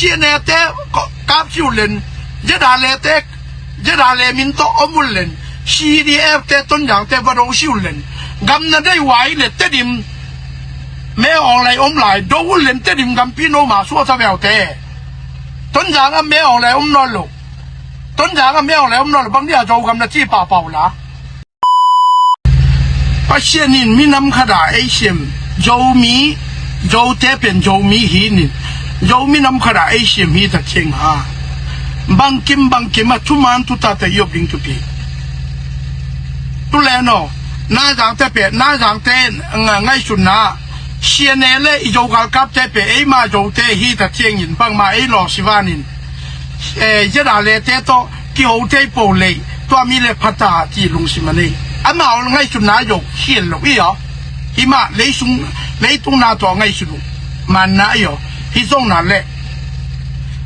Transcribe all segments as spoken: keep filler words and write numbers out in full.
CNA te kap si uh len, ZRA te, ZRA min tawh om uh len, CDF te Tonzang te va do si uh len, gam na deih uh a hih leh Tedim, Min Aung Hlaing om lai do uh len Tedim gampi no ma suah sa veu te. Tonzang ah Min Aung Hlaing om nawn lo. Tonzang ah Min Aung Hlaing om nawn lo, bang dia Zogam na ci pahpah uh la. Pasian in minam khat a ei siam, Zomi, Zote pen Zomi hi in, Zomi nam khat a ei siam hi ta ciang a, bangkim bangkim a thuman thutate i op ding thupi. Tu leh no, Nazangte pen, Nazangte nga-, ngaihsutna, CNA le i Zo galkapte pen eima Zote hi ta ciangin bangmah ei lawh sivanin, eh, ZRA te tawh kiho thei po lei, tua mi le phata ci lungsim a nei. Amau ngaihsutna zong khial lo i aw. Hi mah, leisung, leitung na tawh ngaihsut uh. Manna i aw. Hi zong na leh.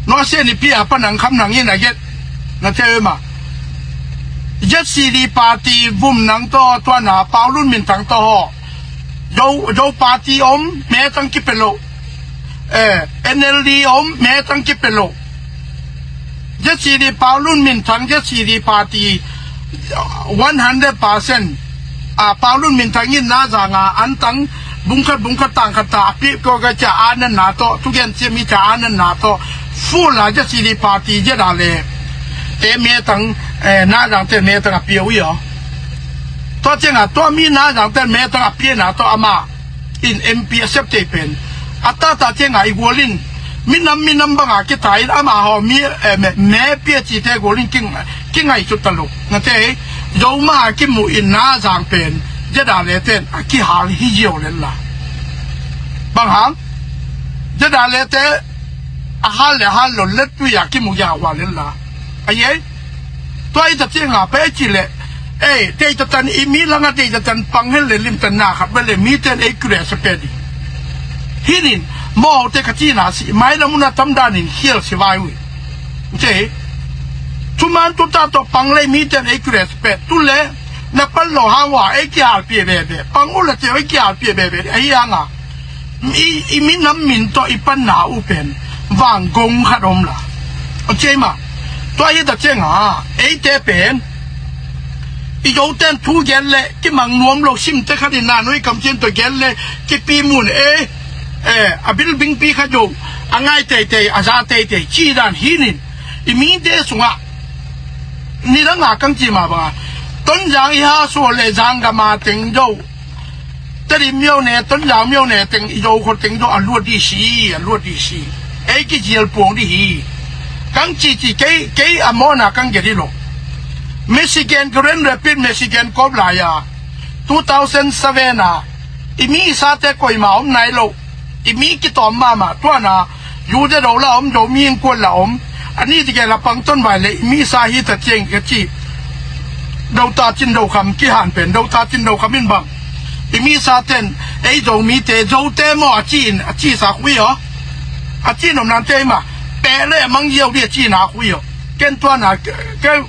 Nuasia nipi a pa nang kham nang in a get. Na te ma. ZCD party vum nang tawh tua na Paulun Minthang tawh haw. Zo, Zo party om, metang kipia lo. Eh, NLD om, metang kipia lo. ZCD Paulun Minthang, ZCD party one hundred percent. A, Paulun Minthang in Nazang a antang bungkhat bungkhat tangkhat ta a pi ko ka ca a nan na tawh, tugen cia mi ca a nan na tawh. Full a ZCD party ZRA le. Te metang, eh, Nazangte metang a pia uh i aw. Tua ciang a, tua mi Nazangte metang a pia na tawh ama in MP a sep tei pen. A tata ciang a i gual in, minam, minam bang a kita in ama haw mi, eh, me, me pia cite gual in king, kingaihsut ta lo. Na te, Zoma a kimu in Nazang pen, ZRA le ten, a kihal hi ziau len la. Bang hang? ZRA le te, a hal le hal lo let tu ya kimu ya wa len la. A ye? Tua i ta ciang a pe ci le. Ei, tei ta tan i mi langa tei ta tan pang hel le lim tan na khat ba le mi ten ei kure sa pe di. Hinin, mo te ka ci na si, mai la muna tam danin hiel si vai ui. Te, tuman tu ta to pang le mi ten ei kure sa pe. Tu le, na pan lo hang wa ei ki hal pie be be. Pang u la te ei ki hal pie be be. Ei hang a. I, i minam min tawh i panna uh pen vanggong khat om la. A ciai ma. Tua hi ta ciang a, eite pen i Zoten thu gen le kimang nuam lo simte khat in na nui kamcian tawh gen le kipi mun e, e, a bilbingpi kha Zo a ngai teitei, a za teitei ci dan hinin i mite sungah nidang a kang ci ma banga Tonzang i ha sual le Zangama teng Zo Tedim myo ne, Tonzang myo ne teng i Zo khua teng Zo a luat di si, a luat di si. Ei kizial puang di hi. Kang cici kei, kei a mawna kang gedi lo. Michigan, Grand Rapids, Michigan kop lai a. Two thousand seven a. I mi sate koima om nai lo. I mi kitawm mahmah tuana. Yu de do la om, Zomi innkuan la om. A ni ti ke la pang ton vai le, i mi sa hi ta ciang ka ci. Do ta cin do kham kihan pen, do ta cin do kham in bang. I mi sa ten, ei Zomite, Zote maw a ci in, a ci sa khui aw. A ci nom nan te ma. Pe le mang yau di a ci na khui aw. Ken tuana, ke, ke,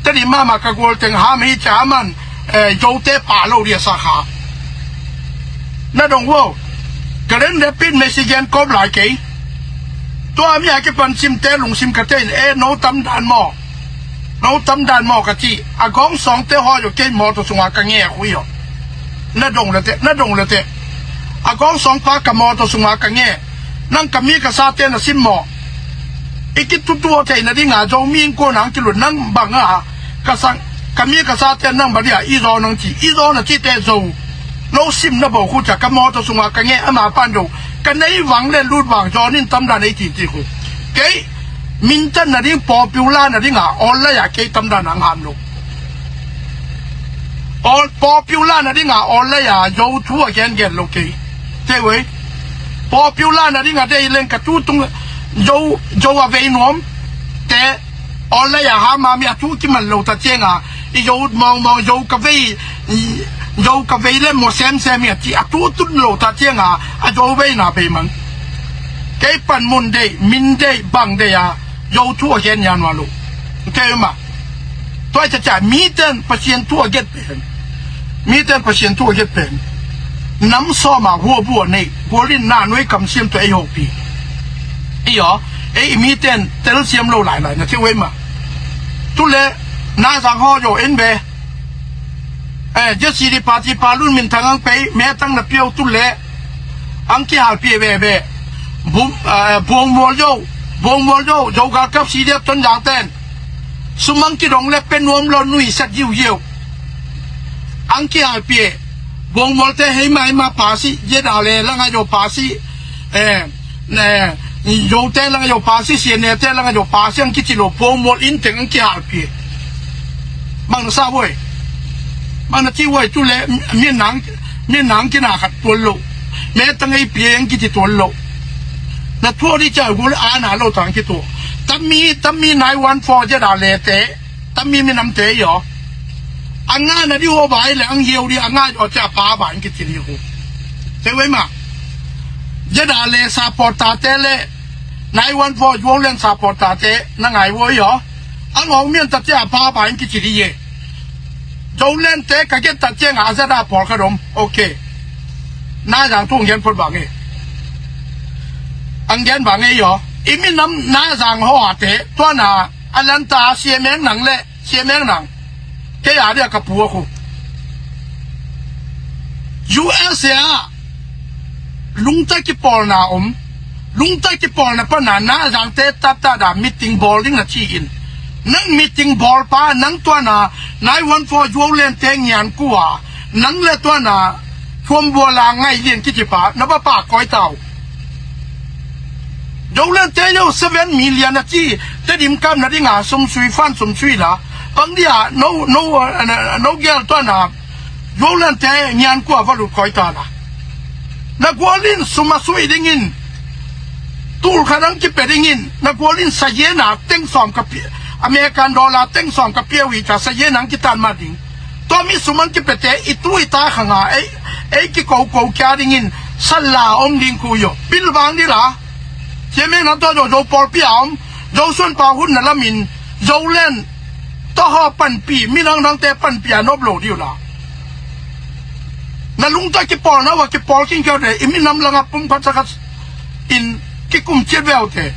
Tedim mahmah ka gual teng ham hi ca man, eh, Zote pa lo di a sa kha. Na dong wow. Grand Rapids, Michigan kop lai kei. Tua mi a kipan simte lungsim ka tein, eh, no tam dan maw. No tam dan maw ka ci. A gawng sawngte haw yo kei mawtaw sunga ka nge a khui yo. Na dong le te, na dong le te. A gawng sawngpa ka mawtaw sunga ka nge. Nang ka mi ka sate na sim maw. I kitutu a theihna dinga Zomi innkuan ang kilut nang banga ka sang, ka mi ka sate nang bang dia i zaw nang ci, i zaw na cite Zo. No sim na bo khu ca ka mawtaw sunga ka nge ama pan Zo. Ka nei vang le lut vang zaw nin tamdan ei tin ti khu. Kei mintan na ding popular na dinga online a kei tamdan ang ham lo. All popular na dinga online a Zo thu a gen gen lo kei. Te wei. Popular na dinga dei leng ka tu tung Zo, Zo a vei nuam. Te online a hama mi a tu kiman lo ta cianga. I Zo mawng mawng Zo ka vei, Zo ka vei le mo sem sem i a ci a tu tun lo ta cianga. A Zo vei na vei mang. Kei pan mun dei, min dei, bang dei a. Zo thu a gen yan wa lo. Kei ma. Tua i caca, miten Pasian thu a get pen. Miten Pasian thu a get pen. Nam sawma hua bua nei. Gualin na nuai kamsiam tua ei hopi. I aw. Ei i miten telsiam lo lailai na ci uh ei mah. Tu le na zang haw zo en ve. Eh, J C D party pa Lun Min Thang ang pei metang na piau tu le ang kihalpia veve. Bum, eh, buang mual zo, buang mual zo, zo galkap C D F Tonzang ten sum ang kidong le pe nuam lo nui sat ziuziau. Ang kihalpia buang mual te hei mah hei mah pasi, zia da le lang a zo pasi. Eh, ne, Zote lang a zo pasi, C N A te lang a zo pasi ang kici lo, buang mual in teng ang kihalpia. Bang na sa voi, bang na ci voi tu le, mi nang, mi nang kina khat tuan lo. Metang ei pia ang kici tuan lo. Na tuan di ca gul a na lo tang kitu. Tami, tami nine one four zia da le te. Tami minamte i aw. A ngah na di aw vai le ang hiau di a ngah aw cia pa vai ang kici di hu. Te wei mah. Zia da le supporter te le nine one four Zoland supporter te na ngai woi aw. Ang aw mian ta cia pa vai ang kici di ye. Zoland te ka get ta cia nga a zia da pawl ka dom. Okay. Na zang tu ang gen phot bang e. Ang gen bang e i aw. I minam na zang haw a te. Tua na A lanta a siameng nang le siameng nang. Kei a dia ka pu a khu. U S A ah lungta kipawlna om. Lungta kipawlna pana na zangte taptah da meeting bawl ding na ci in. Nang meeting bawl pa nang tuana nine one four Zoland te ngian kua nang le tuana thuambuala ngai lian kici pa na va pa koi tau. Zoland te yo seven million a ci Tedim kam na dinga sumsui fan sumsui la. Bang dia no no no gel to na. Zoland te ngian kua va lut koi ta la. Na gualin sum a sui dingin tul khat ang kipe dingin na gualin sayena teng sawm ka pi American dollar teng sawm ka pia wi ta sayena ang kitan ma ding. Tua mi sum ang kipete i tu i ta khanga ei ei kikoko kia dingin salla om ding khu yo. Pil bang di la. Cia meng na tua zo zo pawlpi a om zo suan pa hun na lamin zo len. Tua haw panpi mi nang nangte panpi a nop lo diu la. Na lungta kipawl na wa kipawl king keu de i mi nam langa pum khat sa khat in kikum ciat veu te.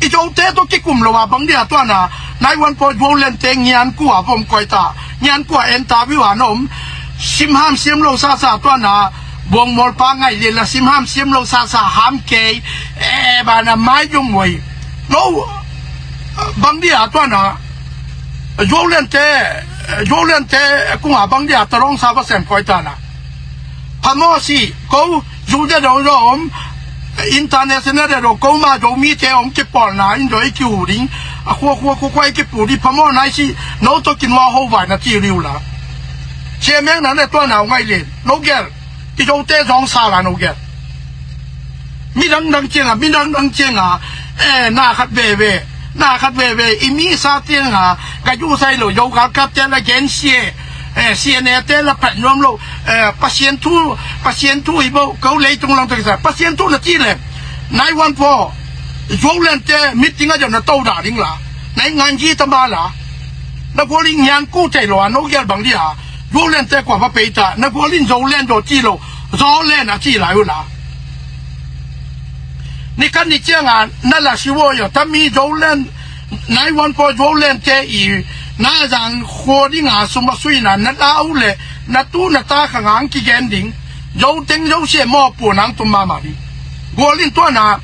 I Zote tawh kikum lo a bang dia tuana nine one four Zoland te ngian kua vom koi ta ngian kua enta viu a na om. Simham siam lo sasa tuana buang mawl pa ngai lian la simham siam lo sasa ham kei. E bana mai jum woi no bang dia tuana Zoland te Zoland te kunga bang dia talong sa va sem koi ta na. Phamo si ko zu de do zo om international de do ko ma zo mi te om kipawlna in do i kiu ding a khua khua khua khua i kipu di phamo nai si no to kinua ho vai na ti riu la. Cia meng na ne tua nau ngai len no gel i zo te zong sa la no gel. Midang dang cianga midang dang cianga eh na khat veve na khat veve i mi sa cianga ka ju sai lo zo kal kap te la gen sie eh C N A te la phat nuam lo eh Pasian thu Pasian thu i bo ko lei tung lang te sa Pasian thu na ci le nine one four Zoland te meeting a jam na to da ding la nai ngan ji ta ma la na gualin ngian ku te lo a no gel bang dia Zoland te kwa va pei ta na gualin Zoland do ci lo Zoland a ci la u la. Ni kan ni cianga na la si wo yo tami Zoland nine one four Zoland te i na zang kho dinga sum a suina na lau le na tu na ta kha ngang kigen ding zo teng zo sia maw pu nang tum mama ding. Gualin tuana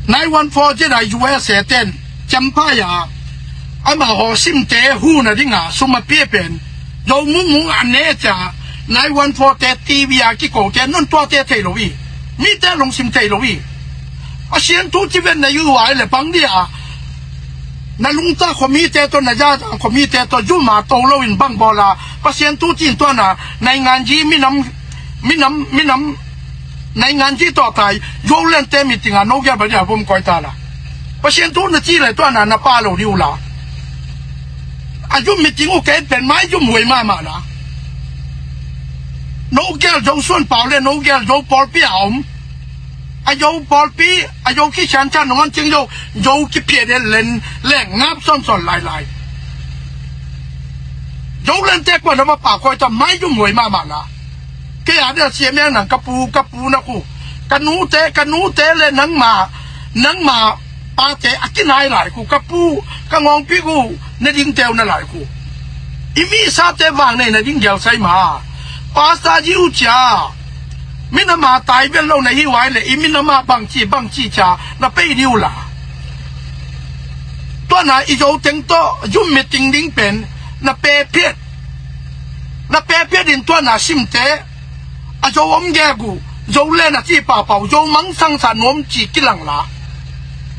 nine one four zia da U S A ten ciampa ya ama haw simte huna dinga sum a pia pen Zo mungmung a ne cia nine one four te T V a kiko te nun tua te thei lo i mi te lungsim thei lo i. A sian thu ci ven na yu ai le pang dia na lungta kho mi te to na ja kho mi te to ju ma to lo in bang bola pa sian thu cin tua na nai ngan ji mi nam mi nam mi nam nai ngan ji to tai yo len te mi tinga no gel ba dia bom koi ta la. Pa sian thu na ci le tua na na pa lo diu la. A zum mi ting u ken pen mai zum huai mama la. No gel zo suan pau le no gel zo pawlpi a om. A zo pawlpi a zo ki sian sian nongan ting zo zo ki pia de len le ngap son son lai lai. Zo len te kwa na ma pa koi ta mai zum huai mama la. Ke a de sia meng nang ka pu ka pu na ku ka nu te ka nu te le nang ma nang ma pate a kinai lai khu, ka pu, ka ngawngpi khu, na dingte uh na lai khu. I misate vang nei na ding gelsai ma. Pastor ji uh cia, minama tai vel lo na hi uai le, i minama bangci, bangci cia, na pei di uh la. Tuana i Zo teng tawh, Zoom meeting ding pen, na pe phiat. Na pe phiat in tuana simte, a Zo om gegu, Zo len a ci paupau, Zo mangsangsa nuam ci kilang la.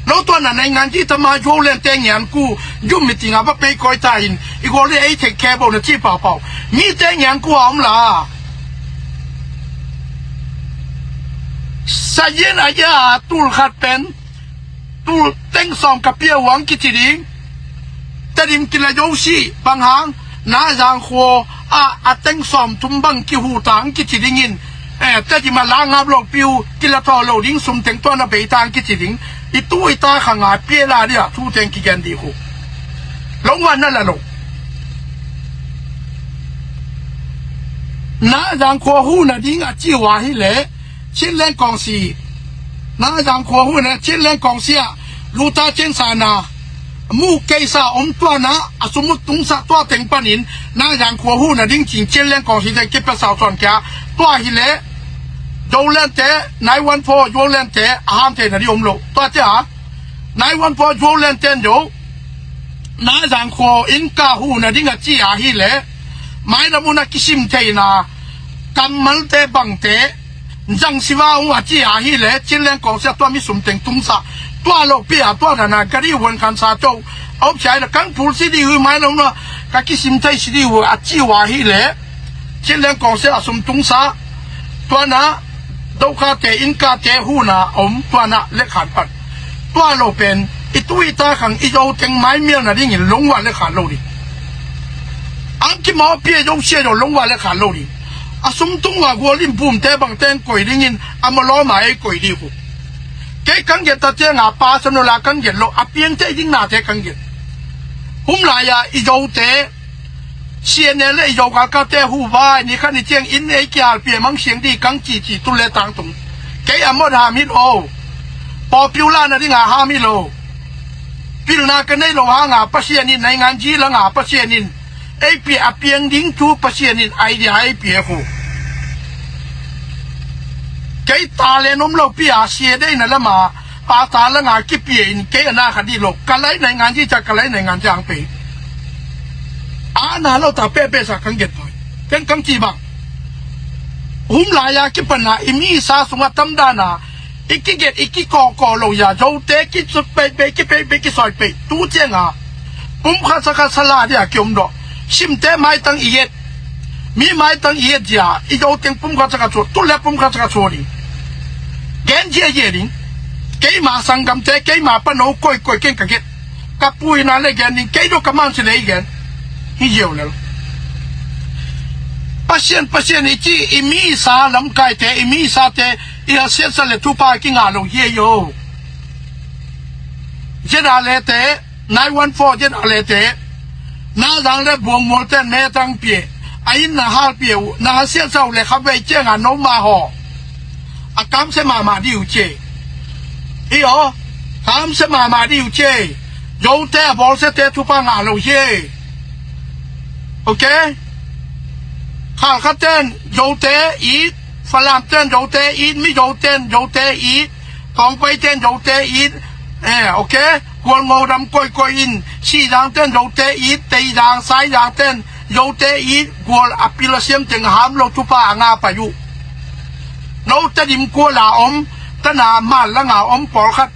Lo tuana naingan ci tama Zo len te ngian ku, Zoom meeting a va pei koi ta in, i gol ei thek khe bo na ci paupau. Mi te ngian ku a om la. Sayin a ya tul khat pen, tul teng sawm ka pia uang kici ding. Tedim kila Zo si, bang hang, na zang khua, a, a teng sawm tum bang kihu tang kici ding in. Eh, Tedim a la ngap lo piu, kila thaw lo ding sum teng tuana bei tang kici ding. I tu i ta kha nga pia la dia, tu teng kigen di khu. Long wan na la lo. Na zang khua hu na ding a ci ua hi le, Chin Leng Kawng Si, na zang khua hu na Chin Leng Kawng Si ah, luta cin sa na, mu kei sa om tuana, a sumut tung sa tua teng panin, na zang khua hu na ding cing Chin Leng Kawng Si teng kipia sau tuan kia, tua hi le, Zo len te, nine one four Zo len te, a ham te na di om lo, tua cia, nine one four Zo len ten Zo, na zang khua in ka hu na ding a ci a hi le, mai na mu na kisim thei na, kammal te bang te, zang siva ung a ci a hi le, Chin Leng Kawng Si a tua mi sum teng tung sa. Tua lo pi a tua na na, gari wan kan sa to. Au cia na kan pul si di hui mai lo na, ka kisim thei si di hui a ci ua hi le. Chin Leng Kawng Si a sum tung sa. Tua na, do ka te in ka te hu na om, tua na le khan pan. Tua lo pen, i tu i ta khang i Zo teng mai mial na ding in long ua le khan lo di. Ang ki mau pia Zo sia Zo long ua le khan lo di. A sum tung ua gual in bum te bang teng koi ding in a ma lo ma ei koi di khu. Kei kan get ta te nga pa sa no la kan get lo a piang te ding na te kan get. Hum la ya i Zo te. C N L le i Zo gal ka te hu vai ni khan i ciang in ei kial pia mang siang di kang ci ci tu le tang tung. Kei a mot ham hit o. Popular na ding a ham hit lo. Pilna ka nei lo hang a Pasian in naingan ji lang a Pasian in. Ei pia a piang ding thu Pasian in idea ei pia khu. Kei talent om lo pia sia dei na lama, pa ta langa kipia in kei ana kha di lo. Ka lai naingan ji ca ka lai naingan ji ang pei. Ana lo ta pe pe sa kang get poi. Ken kang ci bang. Hum la ya kipana i mi sa sunga tam dana. I kiget, i kikawkaw lo ya, Zote kisut peipei, kipeipei, kisawi pei. Tu cianga, pumkhat sakhat sala dia kiom dawh. Simte maitang i et. Mi maitang i et zia, i Zoteng pumkhat sakhat suah, tu le pumkhat sakhat suah ding. Gen ziazia ding. Keima sanggamte, keima pano koikoi ken ka get. Ka puina le gen ding, kei do ka man si le i gen. Hi ziau lel. Pasian, Pasian i ci, i mi sa lamkaite, i mi sate, i hasiatsa le thupha kingah lo hi ei o. Zedalete, nine one four Zedalete, na zang le buangmualte metang pie, a inn na hal pie uh, na hasiatsa uh le khavei cianga noma haw. A kamsia mahmah dih uh ci ei. Hi aw, kamsia mahmah dih uh ci ei. Zote a bawlsiate thupha ngah lo hi ei. Ok? Khalkhaten Zote it, Falamten Zote it, Mizoten Zote it, Kawngpaiten Zote it, eh, ok? Gual ngo dam koikoi in, Sihzangten Zote it, Teizang, Saizangten Zote it, gual a pil a siam teng a ham lo thupha a ngah pai uh. No Tedim kuala om, tana mal langa om pawlkhat.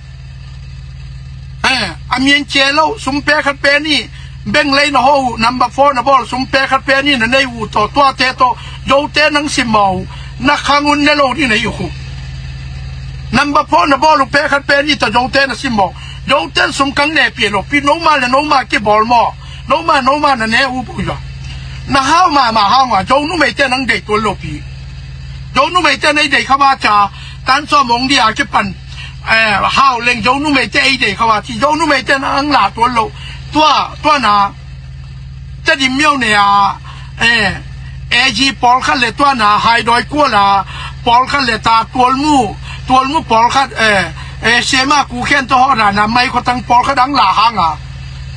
Eh, a mian cia lo, sum pe khat pe ni, beng lei na ho uh, number four na bawl, sum pe khat pe ni na nei uh tawh, tuate tawh, Zote nang simmawh uh, na khang un ne lo ding na hi uh khu. Number four na bawl uh pe khat pe ni tawh, Zote na simmawh. Zote sum kang ne pia lo, pi noma le noma kibawl maw, noma, noma na ne uh buh uh. Na hau mahmah hau ngah, Zo numeite nang dei tuan lo pi. Zo numeite nei dei kha ba ca, tan sawm ong dia kipan, eh, hau leng Zo numeite ei dei kha ba ci, Zo numeite na ang la tuan lo. Tua, tua na, Tedim miau ne a, eh, A G pawlkhat le tua na, Haidawi kuala pawlkhat le ta Tualmu, Tualmu pawlkhat, eh, Eh, sema ku khen to ho na na mai ko tang pol ka dang la hang a.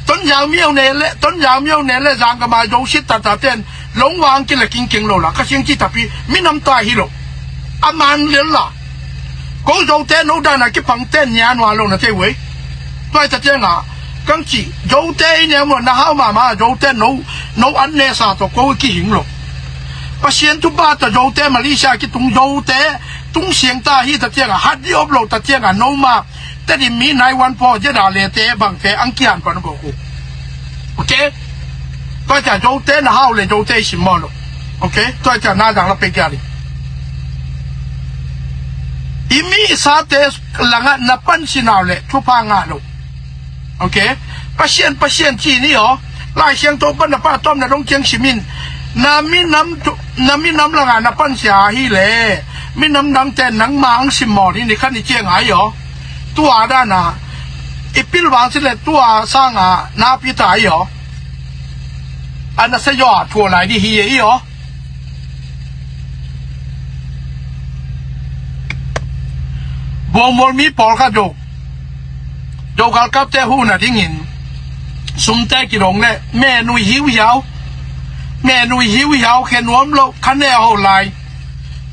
Tonzang miau ne le, Tonzang miau ne le zang ka ma zo sit ta ta ten. Long wang ki le king king lo la. Ka sing ci tapi. Minam ta hi lo. A man le la. Ko zo te no da na ki pang ten nya nua lo na te wei. Tua ta te nga. Kang ci. Zo te i ne mo na hau ma ma. Zo te no. No an ne sa to ko ki hing lo. Pasian tu ba ta zo te Malaysia ki tung zo te. Tung siang ta hi ta tiang a, hat di op lo ta tiang a, no ma. Te di mi nai wan po je da le te bang te ang kian pan bo ku. Ok? Tua ca zo te na hau le zo te i sim mo lo. Ok? Tua ca na dang la pe kia di. I mi sa te langa na pan sinau le, tu pa nga lo. Ok? Pasian, Pasian ci ni aw. Lai Siangtho pan na pa tom na dong ciang simin. Na minam tu, na minam langa na pan sia hi le. Minam dang ten nang ma ang sim maw ni ni khan ni ciang ai aw. Tua da na. I pil wang si le tua sanga na pi ta ai aw. Ana sa yaw a tua lai di hi ai aw. Bawngmual mi pawl khat zo. Zo galkapte hu nadingin sumte kidong le menui hiuhiau. Menui hiuhiau khe nuam lo kha ne ho lai.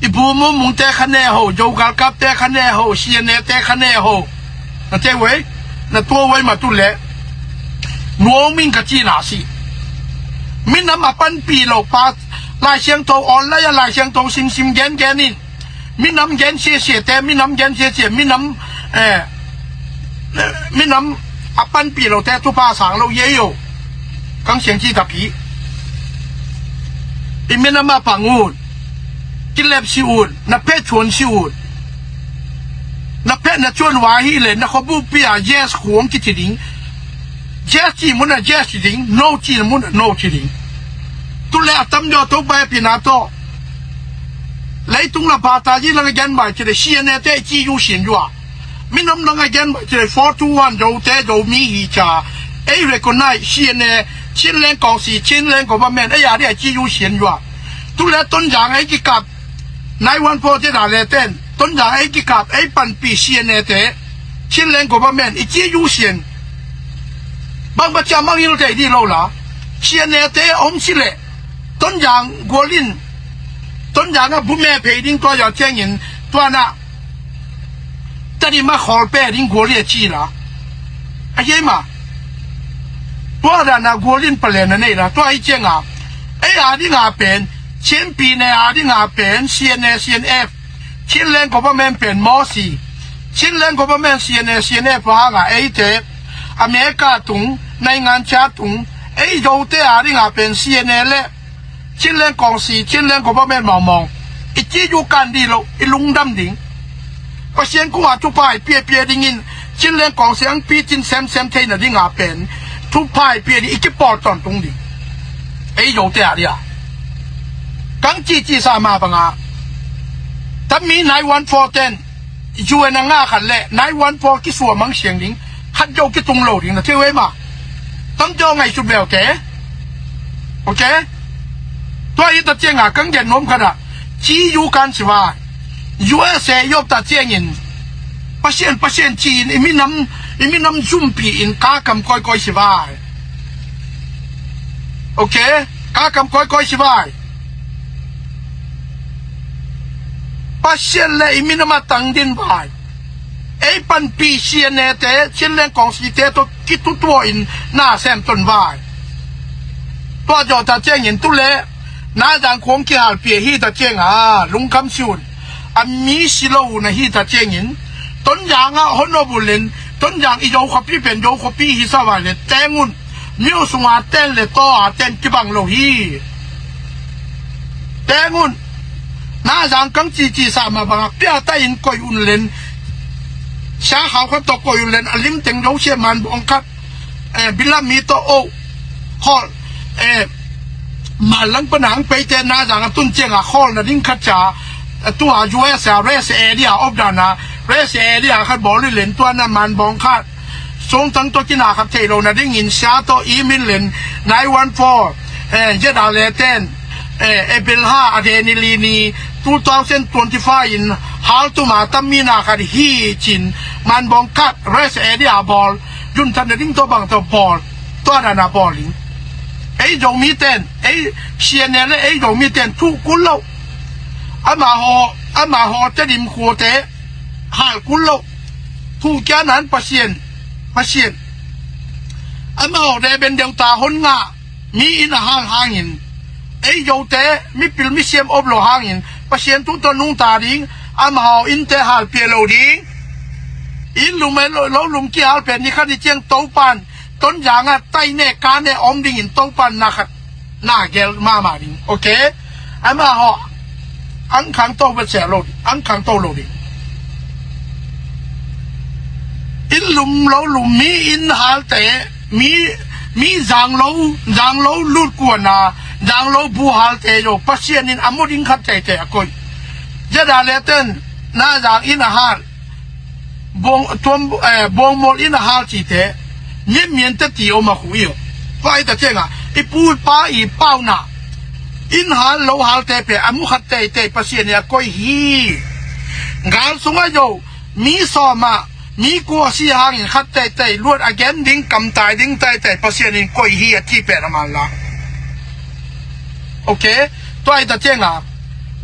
I bu mumungte kha ne ho, zo galkapte kha ne ho, sianete kha ne ho. Na te wei, na tua wei ma tu le. Nuam ing ka ci na si. Minam a panpi lo pa, Lai Siangtho online a Lai Siangtho simsim gen gen in. Minam gen sia sia te, minam gen sia sia, minam, eh, minam a panpi lo te tu pa sang lo ye yo. Kang siang ci tapi. I minam a pang un. Kilep si un, na pe chuan si un. Na pe na chuan wa hi le, na khobu pia yes khuang ki ci ding. Yes ci mun a yes ci ding, no ci mun a no ci ding. Tu le a tam yo to bai pi na to. Leitung la ba ta ji lang gen bai ci le, sianete ci yu sian yua. Minam lang a gen bai ci le, four two one zo te zo mi hi ca. Ei recognize siane, Chinland kong si, Chinland government, ei a di a ci yu sian yua. Tu le Tonzang ei ki kap. Nai wan po te da le ten. Tonzang ei ki kap, ei panpi sianete. Chinland government, i ci yu sian. Bang ba ca mang hil te di lo la. Sianete om si le. Tonzang gualin. Tonzang a bu me pei ding tua ya ciangin. Tua na. Tadi ma khol pe ding guali a ci la. A ye ma. Tua da na gualin palen na nei la. Tua i ciang a. Ei a ding a pen. Chin pi ne a ding a pen. C N A, C N F. Chinland government pen mo si. Chinland government C N A, C N F hang a ei te. America tung. Naingan cha tung. Ei zo te a ding a pen C N A le. Chinland kong si, Chinland government mawngmawng. I ci yu kan di lo, i lungdam ding. Pasian kung a tu pai pia pia dingin, Chinland kong si ang pi cin sem sem thei na ding a pen. Tu pai pia di, i ki pawl ton tung ding. Ei yo te a di a. Kang ci ci sa ma bang a. Tam mi nai wan four ten. U N a nga khat le nai wan pawl kisuam ang siang ding khat zo kitung lo ding na thei wei ma. Tam zo ngai sut bel te. Ok. Tua i ta ciang a kang gen nom khat a. Ci yu kan si vai. U S A yop ta ciangin. Pasian, Pasian ci in i minam, i minam zumpi in ka kam koi koi si vai. Ok. Ka kam koi koi si vai. Pasian le i minam a tang din vai. Ei panpi sianete, Chinland kong site to kitutua in na sem ton vai. Tua zo ta ciangin tu le, na zang khuang kihal pia hi ta ciang a, lungkam si un. A mi si lo na hi ta ciangin, Tonzang a hon no bu len, Tonzang i zo khuapi pen zo khuapi hi sa vai le, teng un. Miu sunga ten le to a ten kibang lo hi. Teng un. Na zang kang ci ci sa ma bang a pia ta in koi un len. Sia khau khat to koi un len. A lim teng zo sia man bong khat. Eh, bila mi to o. Khol. Eh, ma lang pa nang pei te na zang a tun ciang a khol na ding khat ca. Eh, tua U S A rest area op dan a. Rest area khat bol len tua na man bong khat. Sung tang to kina khat thei lo na ding in sia to i min len nine one four, eh, zet a le ten, eh, April ha a de ni li ni two thousand twenty-five in Hal tuma tam mi na khat hi cin, man bawng khat rest area bawl, yunthat na ding tawh bang tawh bawl, tua dan a bawl in. Ei Zomi ten, ei C N A le ei Zomi ten thuh kul lo. Amahaw, amahaw Tedim khuate hal kul lo. Thuh kia nan Pasian, Pasian. Amahaw de ben deuh ta hon ngah. Mi in a hal hangin, ei Zote mipil misiam om lo hangin Pasian thu tawh nungta ding, amahaw innte hal pia lo ding. Inn lum ei lo, lo lum kihal pen ni khat ni ciang Topan Tonzang ah tai ne ka ne om dingin Topan na khat na gel mahmah ding. Ok. Amahaw ang khang to vet seh lo ding, ang khang to lo ding. Inn lum lo lum, mi inn halte, mi, mi zang lo, zang lo lut kuana, zang lo bu halte zo Pasian in a mu ding khat teitei a koih. Zeda le ten na zang inn a hal, buang, tuam, eh, buang mual inn a hal cite mianmian teti om a khu i. Tua i ta cianga i pu i pa i pauna inn hal lo halte pe a mu khat teitei Pasian i a koih hi. Gal sunga zo mi sawma mi kua si hangin khat teitei luat a gen ding kamtai ding teitei Pasian in koih hi a ci pen a man la. Ok. Tua i ta cianga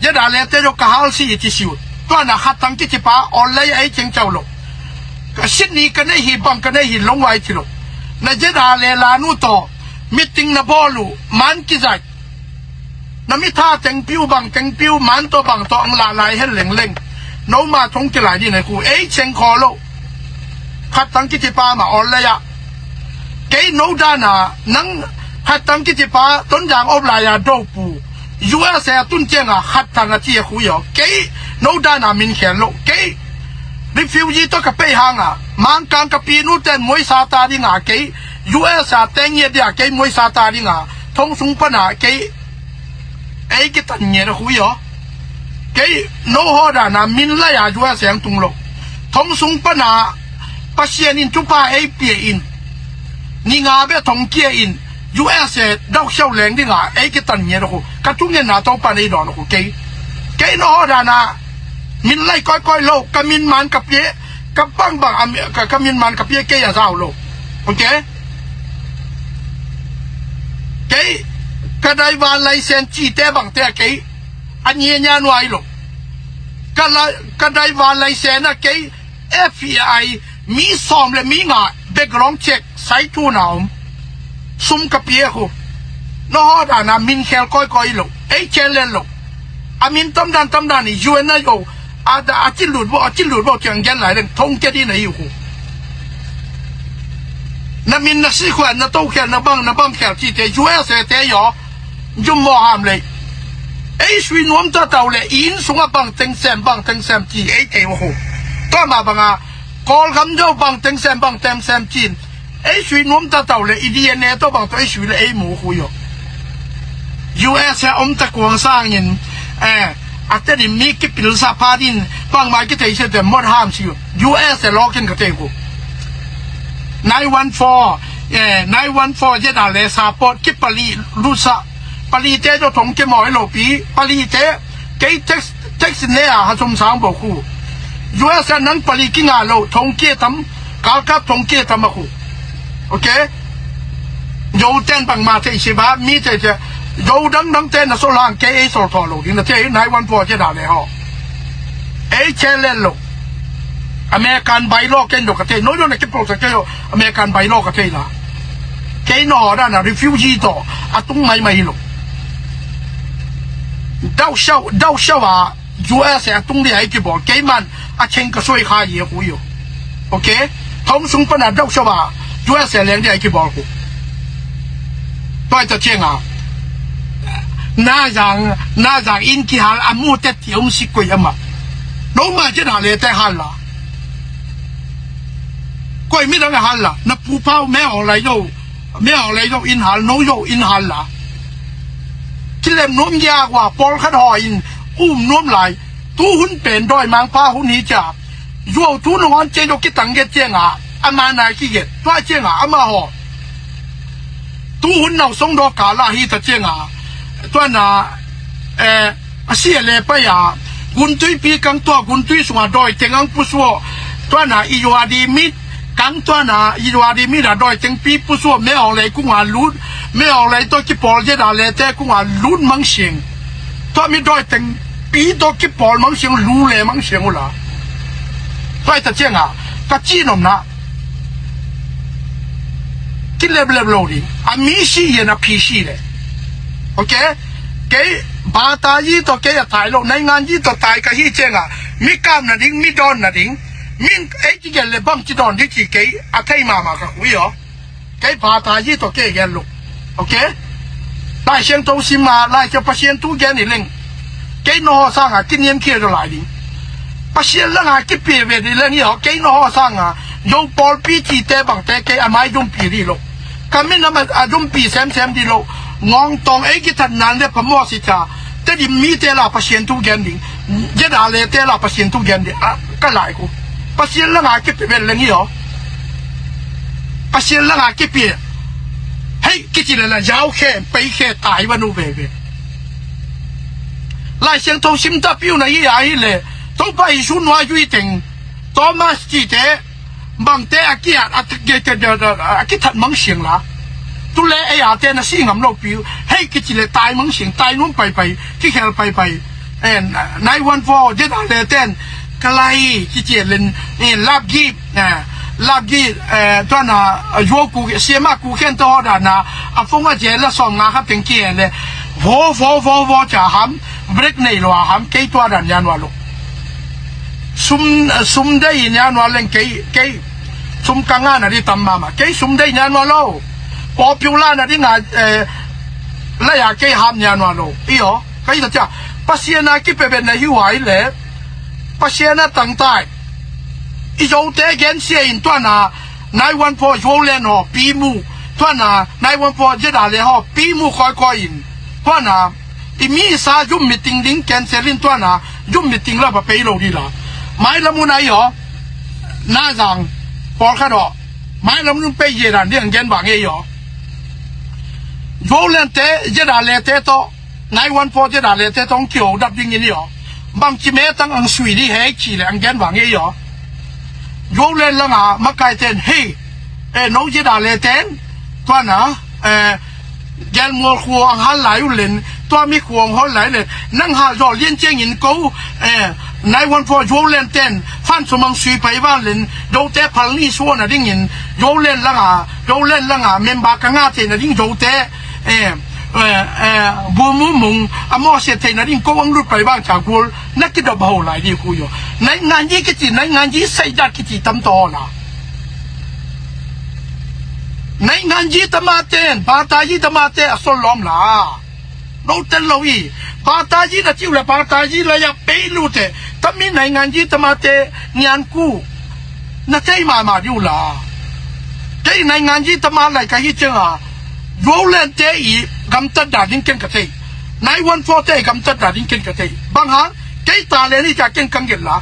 Zeda le te zo ka hal si i ci siut. Tua na khat tang kici pa online a i ceng cau lo. Ka sit ni ka nei hi bang ka nei hi long wai ci lo. Na zeda le lanu to meeting na bawl uh man kizai. Na mi tha tengpiu bang tengpiu man to bang to ang la lai hen leng leng. No ma thong kilai ni na ku ei ceng kho lo. Khat tang kici pa ma online a. Kei no dana nang khat tang kici pa Tonzang op lai a do pu. U S A tun cianga khat tang a ci a khu yo. Kei no dana min khel lo. Kei refugee to ka pei hanga mangkang ka pinu ten muaisa ta dinga kei U S A teng ye dia kei muaisa ta dinga thong sung pana kei ei kitan nge da khu yo. Kei no ho dana min lai a U S A ang tung lo. Thong sung pana Pasian in tupa ei pia in ni nga be thong kia in U S A dau siau leng dinga ei kitan nge da khu. Ka tu nge na to pan ei don khu kei. Kei no ho dana min lai koi koi lo ka min man ka pia ka bang bang am ka, ka min man ka pia kei a zau lo. Ok. Kei ka dai van lai sen ci te bang te kei a nia nia nuai lo. Ka la ka dai van lai sen a kei F B I mi sawm le mi nga background check sai thu na om. Sum ka pia khu. No ho dana min khel koi koi lo ei challenge lo. A min tam dan tam dan i U N a yo a da a ci lut bo a ci lut bo kiang gen lai leng thong ke di na i khu. Na min na si khua na to khel na bang na bang khel ci te U S A te yo. Jum mo ham le. Ei sui nuam ta tau le in sunga bang teng sem bang teng sem ci ei te wo khu. To ma banga Kawlgam deuh bang teng sem bang teng sem cin ei sui nuam ta tau le i D N A to bang to ei sui le ei mu khu yo. U S A om ta kuang sangin eh a te di mi kipil sa pa din bang mai ki thei se te mot ham si yo. U S A lokin ka te khu. Nine one four eh nine one four je da le sa pot ki pali lu sa pali te to thong ki moi lo pi pali te Kei text text ne a ha som sang bo khu. U S A nang pali ki nga lo thong kia tam kal kap thong kia tam a khu. Ok. Zo ten bang ma thei si ba mi thei thei. Zo dang dang ten na so lang kei ei sol tho lo ding na thei nine one four je da le ho. Ei che le lo. American bai lo ken do ka thei no yo na ki pro sa ke yo American bai lo ka thei la. Kei no da na refugee to a tung mai mai lo. Dauh siau dauh siau a U S A tung dia i kibawl keiman a cheng ka suai kha ye khu yo. Ok. Thong sung pana dauh siau a U S A leng dia i kibawl khu. Toi ta chiang a na zang na zang in kihal a mu te ti ong si koi ama. No ma je na le te hal la. Koi mi dang hal la na pu pau me ong lai yo. Mia hong lei zong in hal no zong in hal la. Kilem nuam gia kua pawlkhat haw in um nuam lai. Tu hun pen dawi mangpa hun hi cia. Zuau tu nungawn ciang zong kitang get cianga a mana kiget tua cianga ama haw. Tu hun nau song daw kala hi ta cianga tuana eh, a si a le pai a Guntuipi kang tua guntui sungah dawiteng ang pusuah. Tuana i yuadi mit kang tuana i yuadi mit a dawitengpi pusuah, me awng lei kungah lut, me awng lei tawh kipawl zeda lete kungah lut mangsiang. Tua mi dawitengpi tawh kipawl mangsiang, lu le mangsiang ula. Tua i ta cianga ka cinomna kileplep lo ding. A mi si ian a phi si le. Ok. Kei batayi tawh kei a tai lo, nainganyi tawh tai ka hi cianga mi kap nading, mi dawn nading, min ei ci gen le bang ci dawn di ci kei a thei mahmah ka kui aw. Kei batayi tawh kei gen lo. Ok. Lai Siangtho sim a, Lai Siangtho Pasian thu gen i leng kei no haw sanga kiniam khia zaw lai ding. Pasian langa kipia ve di leng i aw, kei no haw sanga zo pawlpi cite bangte kei a mai zumpi di lo. Ka minam a zumpi semsem di lo. Ngawngtawng ei kithat nan le pamawh si ca. Tedim mite la Pasian thu gen ding. Zeda lete la Pasian thu gen ding. A, ka lai ku. Pasian langa kipia ve leng i aw. Pasian langa kipia. Hei kici le la zau khe pei khe tai va nu veve. Lai Siangtho sim ta piu na hi a hi le Topa Jesu nua zui teng Thomas cite bangte a kiat a, a kithat mangsiang la. Tule ei ate na si ngam lo piu. Hei kici le tai mangsiang, tai num paipai, kikhel paipai. Eh, nine one four zeda leten kalai kici len, eh, lapgip, eh, lapgip, eh, tuana, eh, zuau ku siama ku khen to dana a phone a zela sawm nga kha teng ki le vo vo vo vo ca ham, break nei lo a ham, kei tua dan yan wa lo. Sum, sum dei in yan wa leng kei, kei sum ka nga na di tam mama, kei sum dei yan wa lo. Popular na di nga, eh, la ya kei ham yan wa lo. I aw, kei ta cia Pasian a kipia ve na hi wa i le Pasian a tangtai. I zote gen sia in tuana nine one four zuau len haw pi mu. Tuana nine one four zeda le haw pi mu kawikawi in. Tuana i mi sa zum meeting ding cancel in tuana zum meeting la ba pei lo di la. Mai lamun a i aw. Na zang pawlkhat aw. Mai lamun pei ye dan ding gen bang e i aw. Zuau lente zeda lete tawh nine one four zeda lete tawh ang kiho dap ding in i aw. Bangci me tang ang sui di hei ci le ang gen bang e i aw. Zuau len langa makaiten hei. Eh, no zeda leten tuana, eh, gelmual khuang hal lai u len, tua mi khuang hol lai len nang hal zaw lian ciangin ko, eh, nine one four zuau lenten fan sumang sui pai van len, dote phal ni suana dingin zuau len langa, zuau len langa member ka nga te na ding zote, eh, eh, eh, bu mu mung a mawh siat theihna ding ko ang lut pai bang ca gual na kidop ho lai di khu yo. Nainganyi kici, nainganyi saidat kici tam to la. Nainganyi tamaten, batayi tamate a sol lawm la. No tel lo i, batayi na ciu la, batayi la ya pei lute. Tami nainganyi tamate nian ku na tei mama diu la. Kei nainganyi tama lai ka hi cianga zuau lente i gamtat da ding ken ka tei. Nine one four te i gamtat da ding ken ka tei. Bang hang kei ta le ni ca ken kang gel la.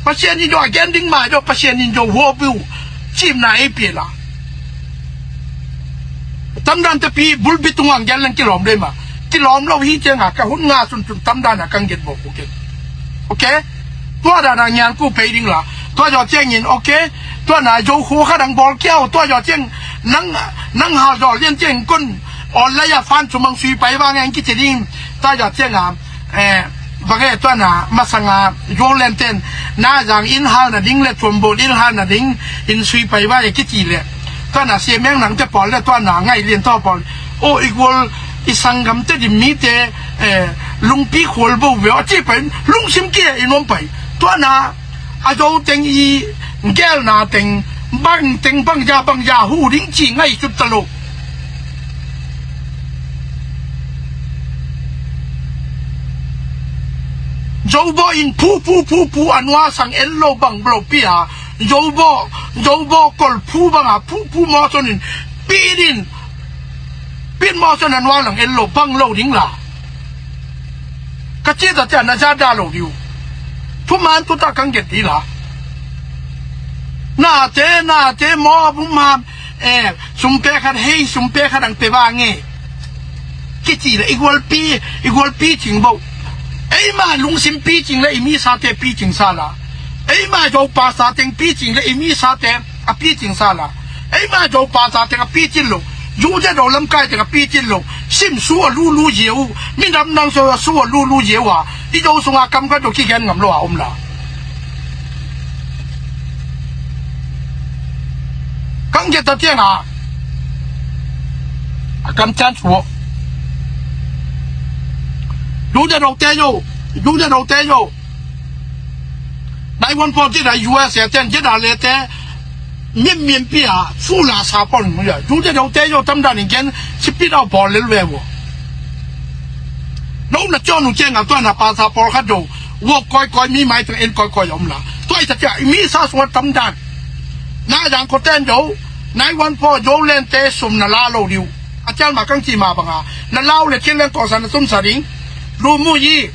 Pasian in jo a gen ding mai jo Pasian in jo huabiu cimna ei pia la. Tamdan te pi bulbi tunga ang gen leng kilawm dei ma. Kilawm lo hi cianga ka hun nga sun tun tamdan a kang gen bo ku ken. Ok. Tua dana ngian ku pei ding la. Tua jo ciangin ok. Tua na jo khu kha dang bawl kiau tua jo ciang nang, nang hal jo lian ciang kun online a fan sumang sui pai bang ang kici ding. Tua jo cianga, eh, bang e tuana masanga zuau lenten na zang in hal na ding le tuambol in hal na ding in sui pai bang e kici le. Tuana siameng nang te pawl le tuana ngai lian to pawl. O i gual i sanggam te di mite, eh, lungpi khual bo ve a ci pai lungsim kia i nuam pai. Tuana a zo teng i gelna teng bang teng bang ja bang ja hu ding ci ngai sut ta lo. Zobaw in phu phu phu phu a nua sang en lo bang lo pia. Zobaw, zobaw kol phu banga phu phu mawson in pidin pin mawson a nua lang en lo bang lo ding la. Ka ci ta cia na za da lo diu. Thuman tuta kang get di la. Nate, nate maw bum ham. Eh, sumpe khat hei, sumpe khat ang pe ba nge. Kici le i gualpi, i gualpi cing bo. E Eima lungsim picing le i misate picing sala. Eima Zopa sa teng picing le i misate a picing sala. Eima Zopa sa teng a picin lo. Zute do lamkai teng a picin lo. Sim su a lulu ziau. Minam nang so su a lulu ziau a. I do sunga kam khat do kigen ngam lo a om la. Kang ge ta tiang a. A kam chan suo. Zute do te yo. Zute do te yo. Nai wan po jit a U S A ten jit a le te. Mim mim pi a fu la sa pon mu ya. Zute do te yo tam dan ingen si pi dau bol le we wo. No na chon nu cheng a to na pa sa por kha do. Wo koi koi mi mai tang en koi koi om la. To i ta cha mi sa so tam dan. Na yang ko ten do. Nai wan po do len te sum na la lo diu. A chal ma kang chi ma banga. Na lau le chin len ko sa na sum sa ding. Lu mu yi.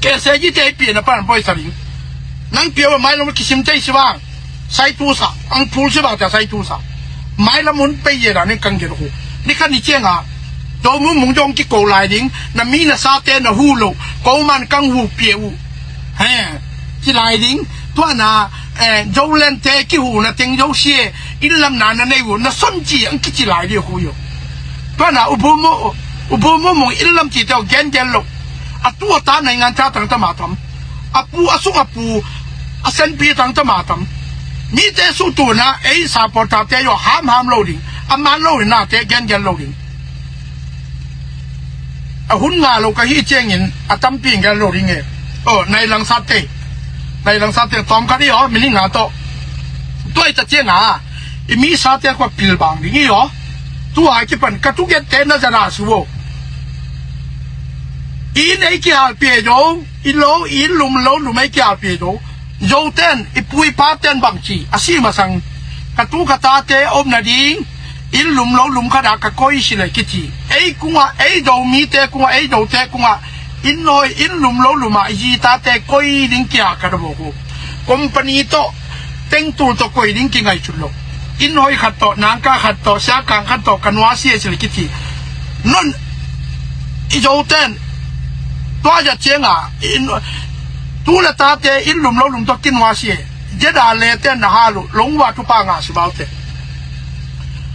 Ke se yi te pi na pan poi sa ding. Nang pia wa mai lo kisim te si bang. Sai tu sa, ang phul si bang ta sai tu sa. Mai la mun pe ye da ni kang ge hu. Ni khan ni cheng a. Do mu mung jong ki ko lai ding, na mi na sa te na hu lo. Ko man kang hu pia u. He. Ki lai ding. Tua na, eh, do len te ki hu na teng do sie. In lam na na nei u na son chi ang ki chi lai di hu yo. Tua na u bu mu, u bu mu mung in lam chi te o gen gen lo. A tu a ta nai ngan cha tang ta ma tam. A pu a sung a pu a sen pi tang ta ma tam. Mi te su tu na ei sa po ta te yo ham ham lo ding. A man lo na te gen gen lo ding. A hun nga lo ka hi cheng in a tam pi gen lo ding e. O nai lang sa te. Nai lang sa te tom ka di o mi ni nga to. Tua i ta cheng a. I mi sa te ko pil bang ding i o. Tua ki pan ka tu get te na za na su o. I nei ki hal pi e jo. I lo, i lum lo, lum ei kia pi do. Zo ten, i pu i pa ten bang ci, a si masang. Ka tu ka ta te om na ding, i lum lo lum kha da ka koi si le ki ci. Ei kunga, ei do mi te kunga, ei do te kunga. In noi, in lum lo lum a, i ta te koi ding kia ka do bo ku. Company to, teng tul to koi ding ki ngai chun lo. In hoi khat to, nangka khat to, sia kang khat to, ka nua sia sia le ki ti. Nun, i zo ten. Tua ja chiang a, in, tu le ta te, in lum lo lum to ki nua sia. Jeda le ten na ha lu, long wa tu pa nga si bau te.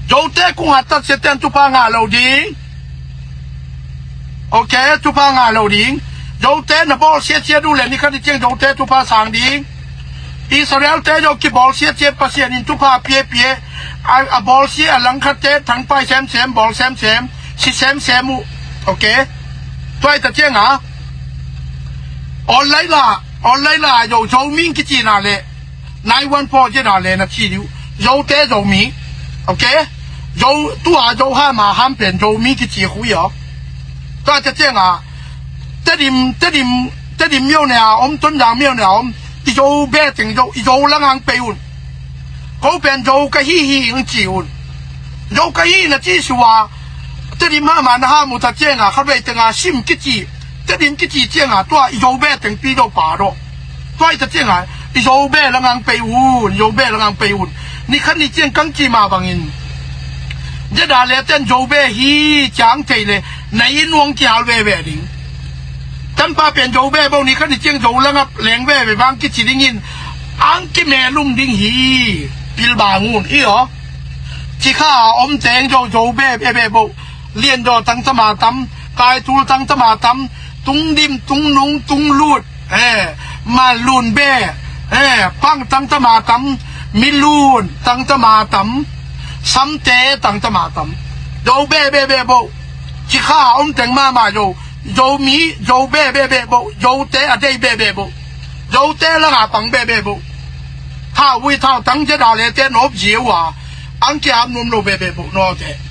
Zo te kung ha tat sia ten tu pa nga lo ding. Ok, tupa nga lo ding. Zote na bawl siatsiat uh le ni khat i ciang zote tupa sang ding. Israel te zo kibawl siatsiat Pasian in tupa piapia. A, a bawl sia a langkhat te thangpai semsem, bawl semsem, si semsem uh. Ok. Tuai ta ciang a. Online la, online la zo, zo ming kici na le. Nine one four zia na le na ci diu. Zote Zomi. Ok? Zo, tua Zo ha ma ham pen Zomi kici hui aw. Tua cia ciang a. Tedim, Tedim, Tedim miau ne a om, Tonzang miau ne a om. I Zo be teng Zo, i Zo lang ang pei un. Ko pen Zo ka hi hi ang ci un. Zo ka hi na ci sua. Tedim ha ma na ha mu ta ciang a, kha bei teng a sim kici. Tedim kici ciang a, tua i Zo be teng pi do pa do. Tua i ta ciang a, i Zo be la ngang pei un, Zo be la ngang pei un. Ni khan ni ciang kang ci ma bangin. Zia da le ten Zo be hi ciang thei le, na i nuang ki hal ve ve ding. Tanpa pen Zo be bo ni khan ni ciang Zo la ngap leng ve ve bang kici dingin. Ang ki me lum ding hi, pil bang un, i aw. Ci kha om teng Zo, Zo be, be, be bo. Lian do tang tama tam, kai tul tang tama tam, tung dim, tung nung, tung lut, eh, ma lun be, eh, pang tang tama tam, mi lun tang tama tam, samte tang tama tam. Zo be, be, be, bo. Ci kha om teng ma, ma, zo. Zo mi, Zo be, be, be, bo. Zo te a dei be, be, bo. Zo te la nga pang be, be, bo. Thau ui thau tang zia da le te nop zia ua. Ang kia nuam lo be, be, bo, no te.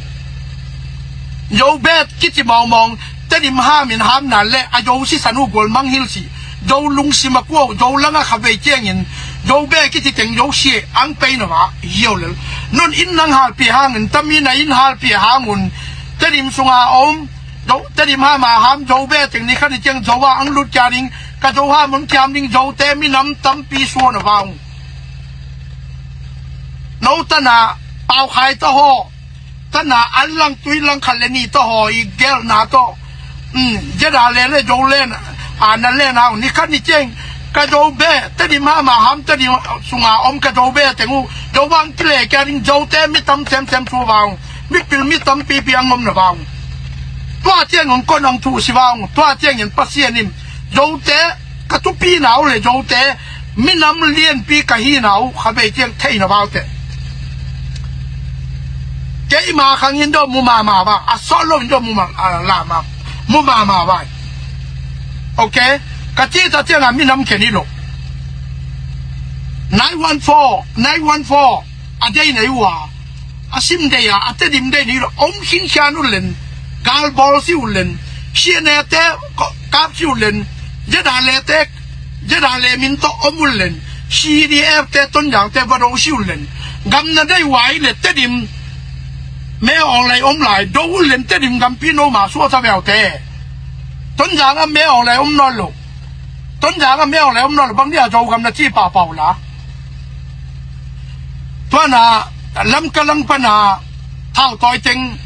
Zo bet kici mawngmawng, Tedim ham in ham na le, a Zo sisan uh gual mang hil si. Zo lungsim a kuau, Zo lang a kha vei ciangin, Zo be kici teng Zo sia, ang pei na va, hiau lel. Nun in nang halpi hangin, tami na in halpi hangun, Tedim sunga om, Zo, Tedim ham a ham, Zo be teng ni khan ni ciang Zo a ang lut kia ding, ka Zo ham un kiam ding, Zote minam tampi suan a vang. No tana, pau khai ta haw. Tana an lang tui lang khat le ni tawh haw i gelhna tawh. Um, zia da le le Zo len. A na le nau ni khat ni ciang ka Zo beh Tedim hama ham Tedim sunga om ka Zo beh teng uh Zo bang kile kia ding Zote mi tam semsem thu vang mipil mi tam pipi ang om na vang tua ciang ong kon ong thu si vang tua ciang in Pasian in Zote ka thupi nau le Zote minam lianpi ka hi nau kha bei ciang thei na vau te. Keima khang in do mu mama va a solo in do mu ma la ma mu mama va. Okay, ka ci ta ciang a minam ke ni lo. Nine one four, nine one four a dei nei ua a sim dei a a Tedim dei ni lo om khin khian u len gal bol si u len siane te kap si u len zeda le te zeda le min to om u len C D F te Tonzang te va do si u len gam na dei uai le Tedim me ong lai om lai do u len Tedim gampi no ma suah sa veu te Tonzang a me ong lai om no lo Tonzang a me ong lai om no lo bang dia Zo gam na ci pa pau la. Tua na Lamka lang pana thau toi teng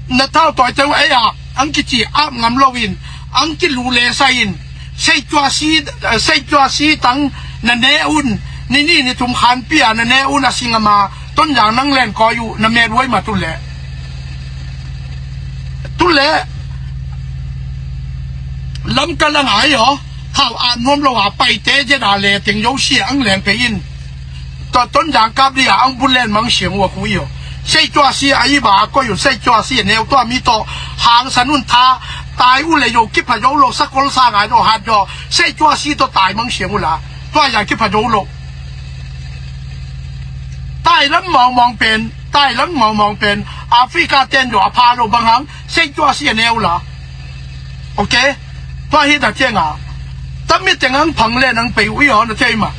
na thau toi teng ei a ang kici ap ngam lo in ang kilu le sa in sei tua si sei tua si tang na ne un ni ni ni tum khan pia na ne un a singama Tonzang nang len koi u na me ruai ma tu le tu le Lamka lang ai ho thau a nuam lo a pai te zeda le teng Zo sia ang len pe in Tonzang kap dia ang bun len mang siang ua khui yo. Sei tua si a i ba ko yo sei tua si neu tua mi to hang sanun tha tai u le yo kipha yo lo sakol sa ngai do hat yo sei tua si to tai mang siang u la tua ya kipha yo lo. Tai lam mong mong pen tai lam mong mong pen Africa ten yo a pha lo bang hang sei tua si neu la. Okay. Tua hi ta cianga tami teng ang phang le nang pei ui hon a thei ma.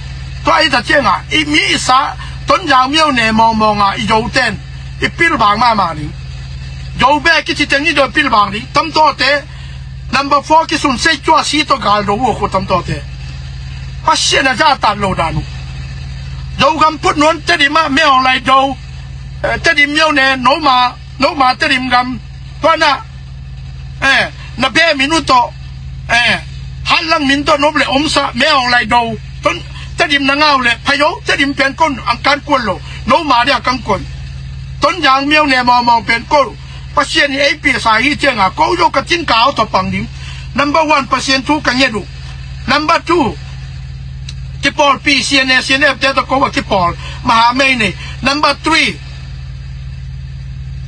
Tua hi ta cianga i mi i sa Tonzang miau ne mawngmawng a i Zo ten i pilbang mahmah ni. Zo be kici teng i do pilbang ni tamtawte. Number four kisun sei tua si to gal do u khu tamtawte. Pasian a za tat lo danu. Zo gam put nuan Tedim a me ong lai do. Tedim miau ne noma noma Tedim gam tuana na be min uh tawh hatlang min tawh nop le omsa me awng lai do. Tedim na ngau le phayo Tedim pen kon ang kan kuan lo. Noma dia kang kon Tonzang miau ne mawmawng pen ko Pasian i ei pisa hi cianga ko yo ka cin ka au tawh pang ding. Number one Pasian thu ka nget uh. Number two kipawlpi C N A C N F te tawh ko a kipawl maha mei nei. Number three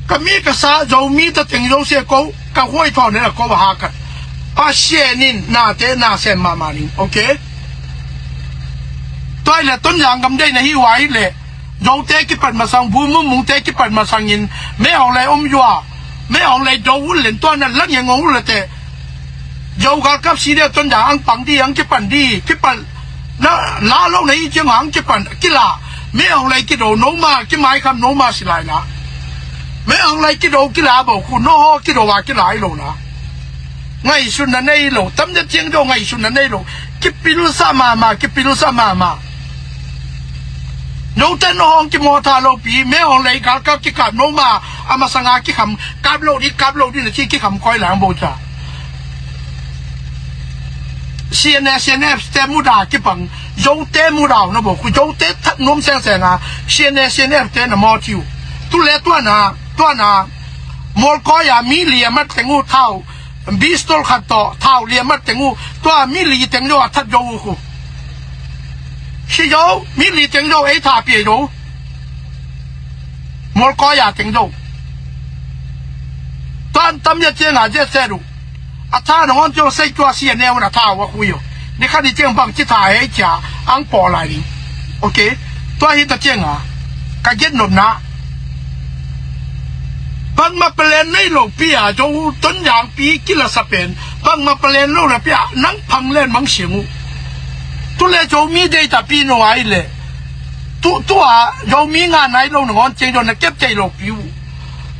ka mi ka sa Zomi ta teng Zosia ko ka huai thawn nena ko a hakat Pasian in nate na sem mahmah ning. Okay. Tua ina Tonzang gam dei na hi uai le Zote kipat masang bu mumungte kipat masangin me awng lai om yua me awng lai do ul len tua na lang yang ong ul te. Zo galkap si deuh Tonzang ang pang di ang kipan di kipan na la lo na i ciang ang kipan kila. Me awng lai kido noma kimai kham noma silai na me awng lai kido kila bo khu no ho kido wa kila i lo na. Ngaihsutna nei lo tamte ciang do ngaihsutna nei lo. Kipilsa mama kipilsa mama. Note no hong kimawtha lopi me awng lai galkap kikap noma a masanga kikham kap lo di kap lo di na ci kikham koi lang bo ca. C N A C N F te muda kipang Zote muda na bo ku Zote that nuam sengsenga C N A C N F te na maw tiu. Tule tuana tuana mawlkawia mi lia mat teng uh thau bistol khat tawh thau lia mat teng uh tua mi li teng zo a that zo uh khu. Si zo mi li teng zo ei tha pia zo. Mawlkawia teng zo. Tuan tam ya cianga zia se duh. A tha na hon ciang sei tua si a neu na tha ua khui uh. Ni kha ni ciang bang ci tha hei cia ang paw lai ding. Okay. Tua hi ta cianga ka get nopna bangma palen nei lo pi a zo Tonzang pi kila sa pen bangma palen lo na pi a nang phang len mang siang uh. Tule Zomi dei ta pi no ai le tu tua Zomi nga nai lo na ngon ciang zo na kep tei lo pi uh.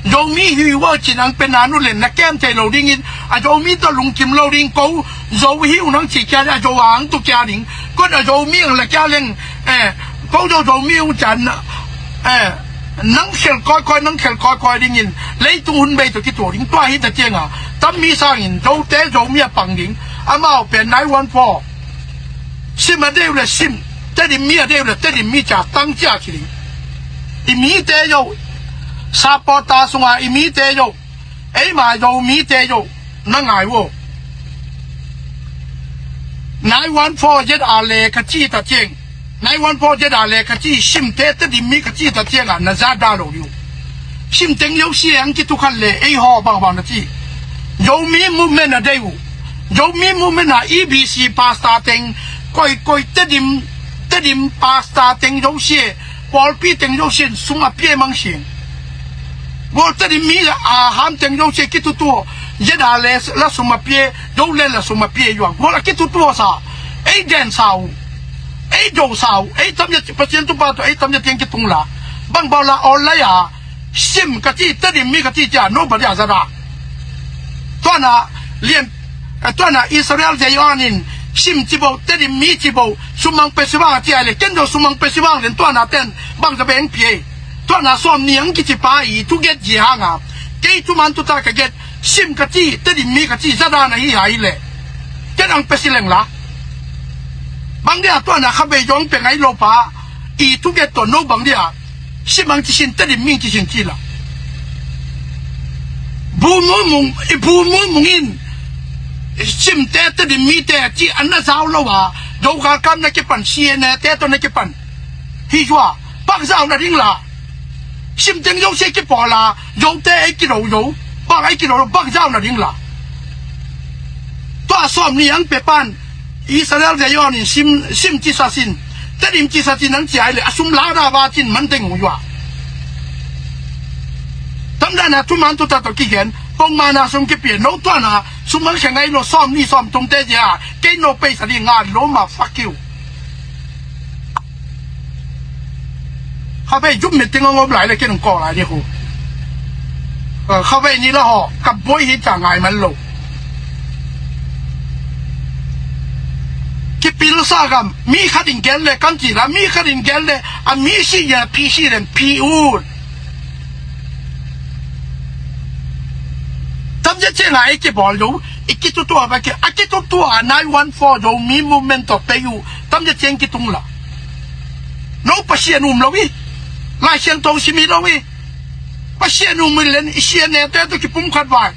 Zomi hi ua cin ang pen anu len na kem thei lo dingin a Zomi tawh lungkim lo ding ko. Zo hi unang ci kia a Zo ang tu kia ding. Kot a Zomi ang la kia leng eh ko Zo Zomi ung can eh nang khel koi koi nang khel koi koi dingin leitung hun bei to ki to ding tua hi ta cianga Tammi sangin Zote Zomi a pang ding. Amau pen nine one four. Sim a deih uh leh sim, Tedim mi a deih uh leh Tedim mi ci a tang ciah ci ding. I mite zo, supporter sunga i mite zo, eima Zomite zo, na ngai uh aw. Nine one four Z R le ka ci ta ciang, nine one four Z R le ka ci, simte Tedim mi ka ci ta ciangah na zat dah lo ding uh. Sim teng zosia ang kitukhat le ei haw bangbang na ci. Zomi movement a deih uh. Zomi movement a E B C pastor teng, koikoi Tedim, Tedim pastor teng zosia, pawlpi teng zosian sum a pia mang siang. Gual Tedim mi a ham teng zosia kitutu, Z R le la sum a pia, Zoland la sum a pia uh a. Gual a kitutu sa, ei den sa uh, ei do sa uh, ei tamzia, Pasian thupha tawh ei tamzia tiang kitung la. Bangbang la online a, sim ka ci, Tedim mi ka ci cia, nobody a zat a. Tuana lian, eh, tuana Israel Zion in sim ci bo, Tedim mi ci bo, sumang pe sibang a ci a le, ken do sumang pe sibang len tuana ten, bang za beng pia. Tuana sawm ni ang kici pa i thu get ji hanga. Kei thuman thuta ka get, sim ka ci, Tedim mi ka ci, zat a na hi hai le. Ken ang pe si leng la. Bang dia tuana kha bei zong pe ngai lo pa, i thu get to no bang dia. Sim ang ci sin, Tedim mi ci sin ci la. Bu mu mung, i bu mu mung in, simte Tedim mite ci an na zau lo a, Zogalkam na kipan, C N A te to na kipan. Hi zua, bang zau na ding la. Sim teng zosia kipawl a, Zote ei kido zo, bang ei kido lo, bang zau na ding la. Tua sawm ni ang pe pan, Israel Zion in sim, sim ci sa sin, Tedim ci sa sin ang ci ai le, a sum la da ba cin man teng uh zua. Tamdana thuman thuta tawh kigen, pongmana sum kipia, no tuana, sum ang khe ngai lo sawm ni sawm thum te zia, kei no pei sa di nga lo ma, fuck you. Khavei zum meeting a ngom lai le ken kawk lai di khu. Eh, khavei ni la haw, ka buai hi ca ngai man lo. Kipilsa gam, mi khat in gel le kan ci la, mi khat in gel le, a mi si ya, phi si len, phi ut. Tamzia ciang a ei kibawl lo, i kitutua ba ki, a kitutua nine one four Zomi movement tawh pei uh, tamzia ciang kitung la. No Pasian um lo i, Lai Siangtho sim hi lo i, Pasian um i len i sian nete tawh kipumkhat vai.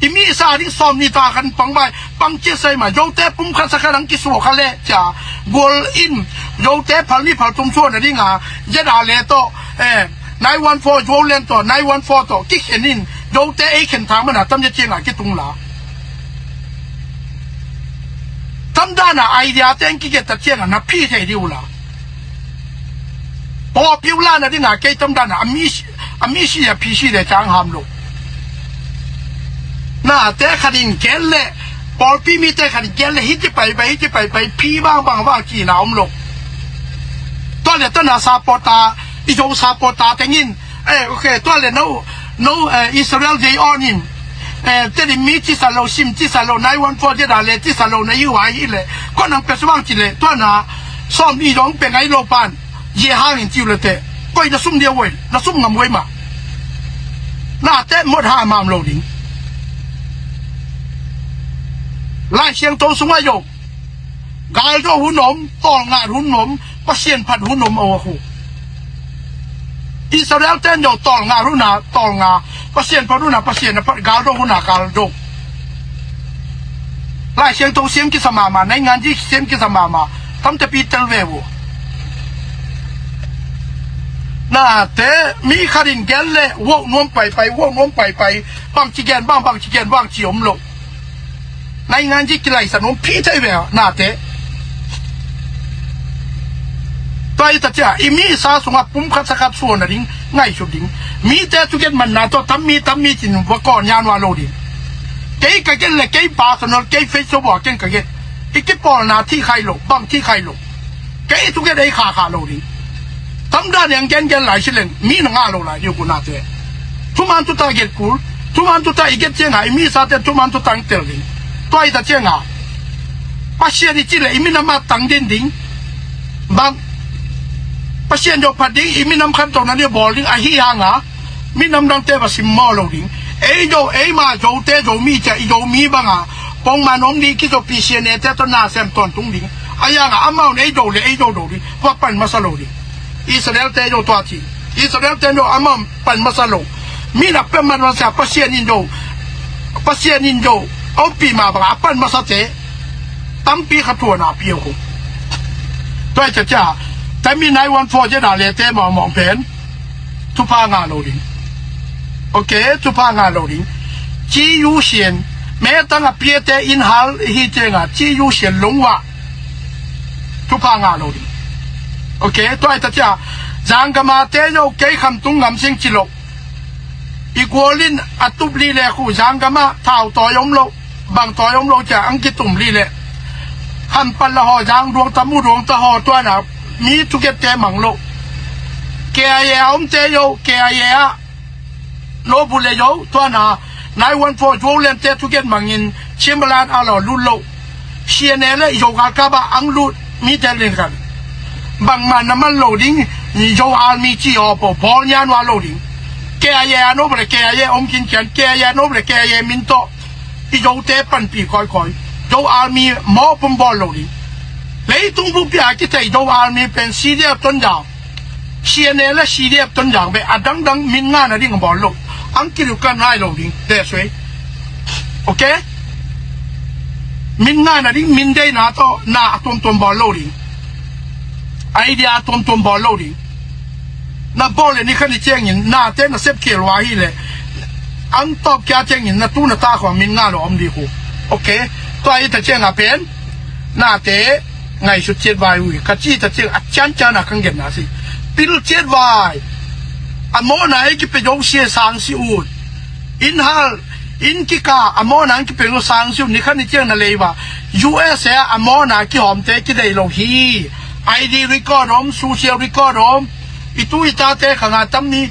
I mi sa ding sawm ni ta khan pang vai, pang cia sai ma, Zote pumkhat sa khan ang kisua kha le cia, gual in, Zote phal ni phal tum suan a ding a, Z R le tawh, eh, nine one four, Zoland tawh, nine one four tawh, kikhen in, Zote ei khen thang mana tamzia ciang a kitung la. Tamdana idea teng kiget ta ciang a na phi thei di uh la. Pawlpi uh la na ding a kei tamdana a mi si, a mi si a phi si le cang ham lo. Nate khat in gel le, pawlpi mite khat in gel le, hiti pai pai, hiti pai pai, phi bang bang bang cina om lo. Tua le tana supporter, i Zo supporter teng in, eh, okay, tua le no, no, eh, Israel Zion in, eh, Tedim mi ci sa lo, sim ci sa lo, nine one four Z R le ci sa lo, na i uh a hi le, ko nang pe sibang ci le, tuana, sawm ni dong pe ngai lo pan, ye hang in ci uh le te, koi na sum dia woi, na sum ngam woi ma. Nate mot ha mam lo ding. Lai Siangtho sung a zo. Galdo hun om, tawlngat hun om, Pasian phat hun om a khu. Israel ten do tawlngat hun a tawlngat, Pasian phat hun a Pasian a phat, galdo hun a galdo. Lai Siangtho siam kisa mama, naingan ji siam kisa mama, tamte pi tel ve uh. Nate, mi khat in gel le, wok nuam pai pai, wok nuam pai pai, bang ci gen bang, bang ci gen bang ci om lo. Naingan ji kilaisan om phi thei ve nate. Tua i ta cia, i mi sa sunga pumkhat sakhat suan a ding, ngaihsut ding. Mite thugen manna tawh tammi tammi cin va kawn nyan ua lo ding. Kei ka gen le, kei personal, kei Facebook a ken ka gen. I kipawlna thi khai lo, bang thi khai lo. Kei thugen ei kha kha lo ding. Tamdan i ang gen gen lai si leng, mi na ngah lo lai ding uh nate. Thuman thuta gen kul, thuman thuta i gen cianga, i mi sate thuman thuta ang tel ding. Tua i ta cianga, Pasian i ci le, i minam a tang din ding. Bang, Pasian dawh phat ding, i minam khan tawh na lia bawl ding, ahi hanga, minam dangte va sim maw lo ding. Ei Zo, eima Zote, Zomi cia i Zomi banga pongman om ding, kizopi sianete tawh nasem tawntung ding. A yanga amau in ei Zo le ei Zo do ding, va pan masa lo ding. Israel te Zo tua ci. Israel te Zo amau pan masa lo. Mi na pan masa, Pasian in Zo, Pasian in Zo ompih mah banga a pan masate tampi kha thuana pia uh. Tua hi ciacia, tami nai wan fo jeda lete mawngmawng pen thupha ngah lo ding. Ok, thupha ngah lo ding. Ci yu sian, metang a piate in hal hi cianga ci yu sian lungwa thupha ngah lo ding. Ok, tua hi ta cia, Zangkama te Zo kei Khamtung ngam sing ci lo. I gual in a tup li le khu Zangkama thau tawi om lo, bang tawi om lo cia ang kitum li le. Khampat la haw, Zangduang ta, Muduang ta haw, tuana mi thukette mang lo. K I A a omte Zo, K I A a no bu le Zo, tuana nai wan fo Zo lente thuket mangin Cimbalan a law lut lo. Siane le i Zo galkapa ang lut mite len khan bangmah na man lo ding. Zo Army ci aw po bawl nian ua lo ding. K I A a no bu le K I A om khin kian, K I A a no bu le K I A min tawh i Zote panpih kawikawi. Zo Army mawh pum bawl lo ding. Leitung bupia kithei Zo Army pen C D F Tonzang, C N A le C D F Tonzang beh, a dangdang min ngana ding a bawl lo. Ang kilu kan nai lo ding, te suai. Ok? Min ngana ding, min deina tawh na a tuamtuam bawl lo ding. Idea a tuamtuam bawl lo ding. Na bawl le ni khan i ciangin nate na sep khial ua hi le, ang tawp kia ciangin na tu na ta khawng min nga lo om ding khu. Ok? Tua hi ta cianga pen nate ngaihsut ciat vai uh hi, ka ci ta ciang a ciancian a kang genna si. Pil ciat vai. A mawhna ei kipia Zo sia sang si ut. Inn hal, inn kika, a mawhna ang kipia Zo sang si ut. Ni khan i ciang na leiva U S A a mawhna kihawmte kidei lo hi. I D record om, social record om. I tu i tate khanga tammi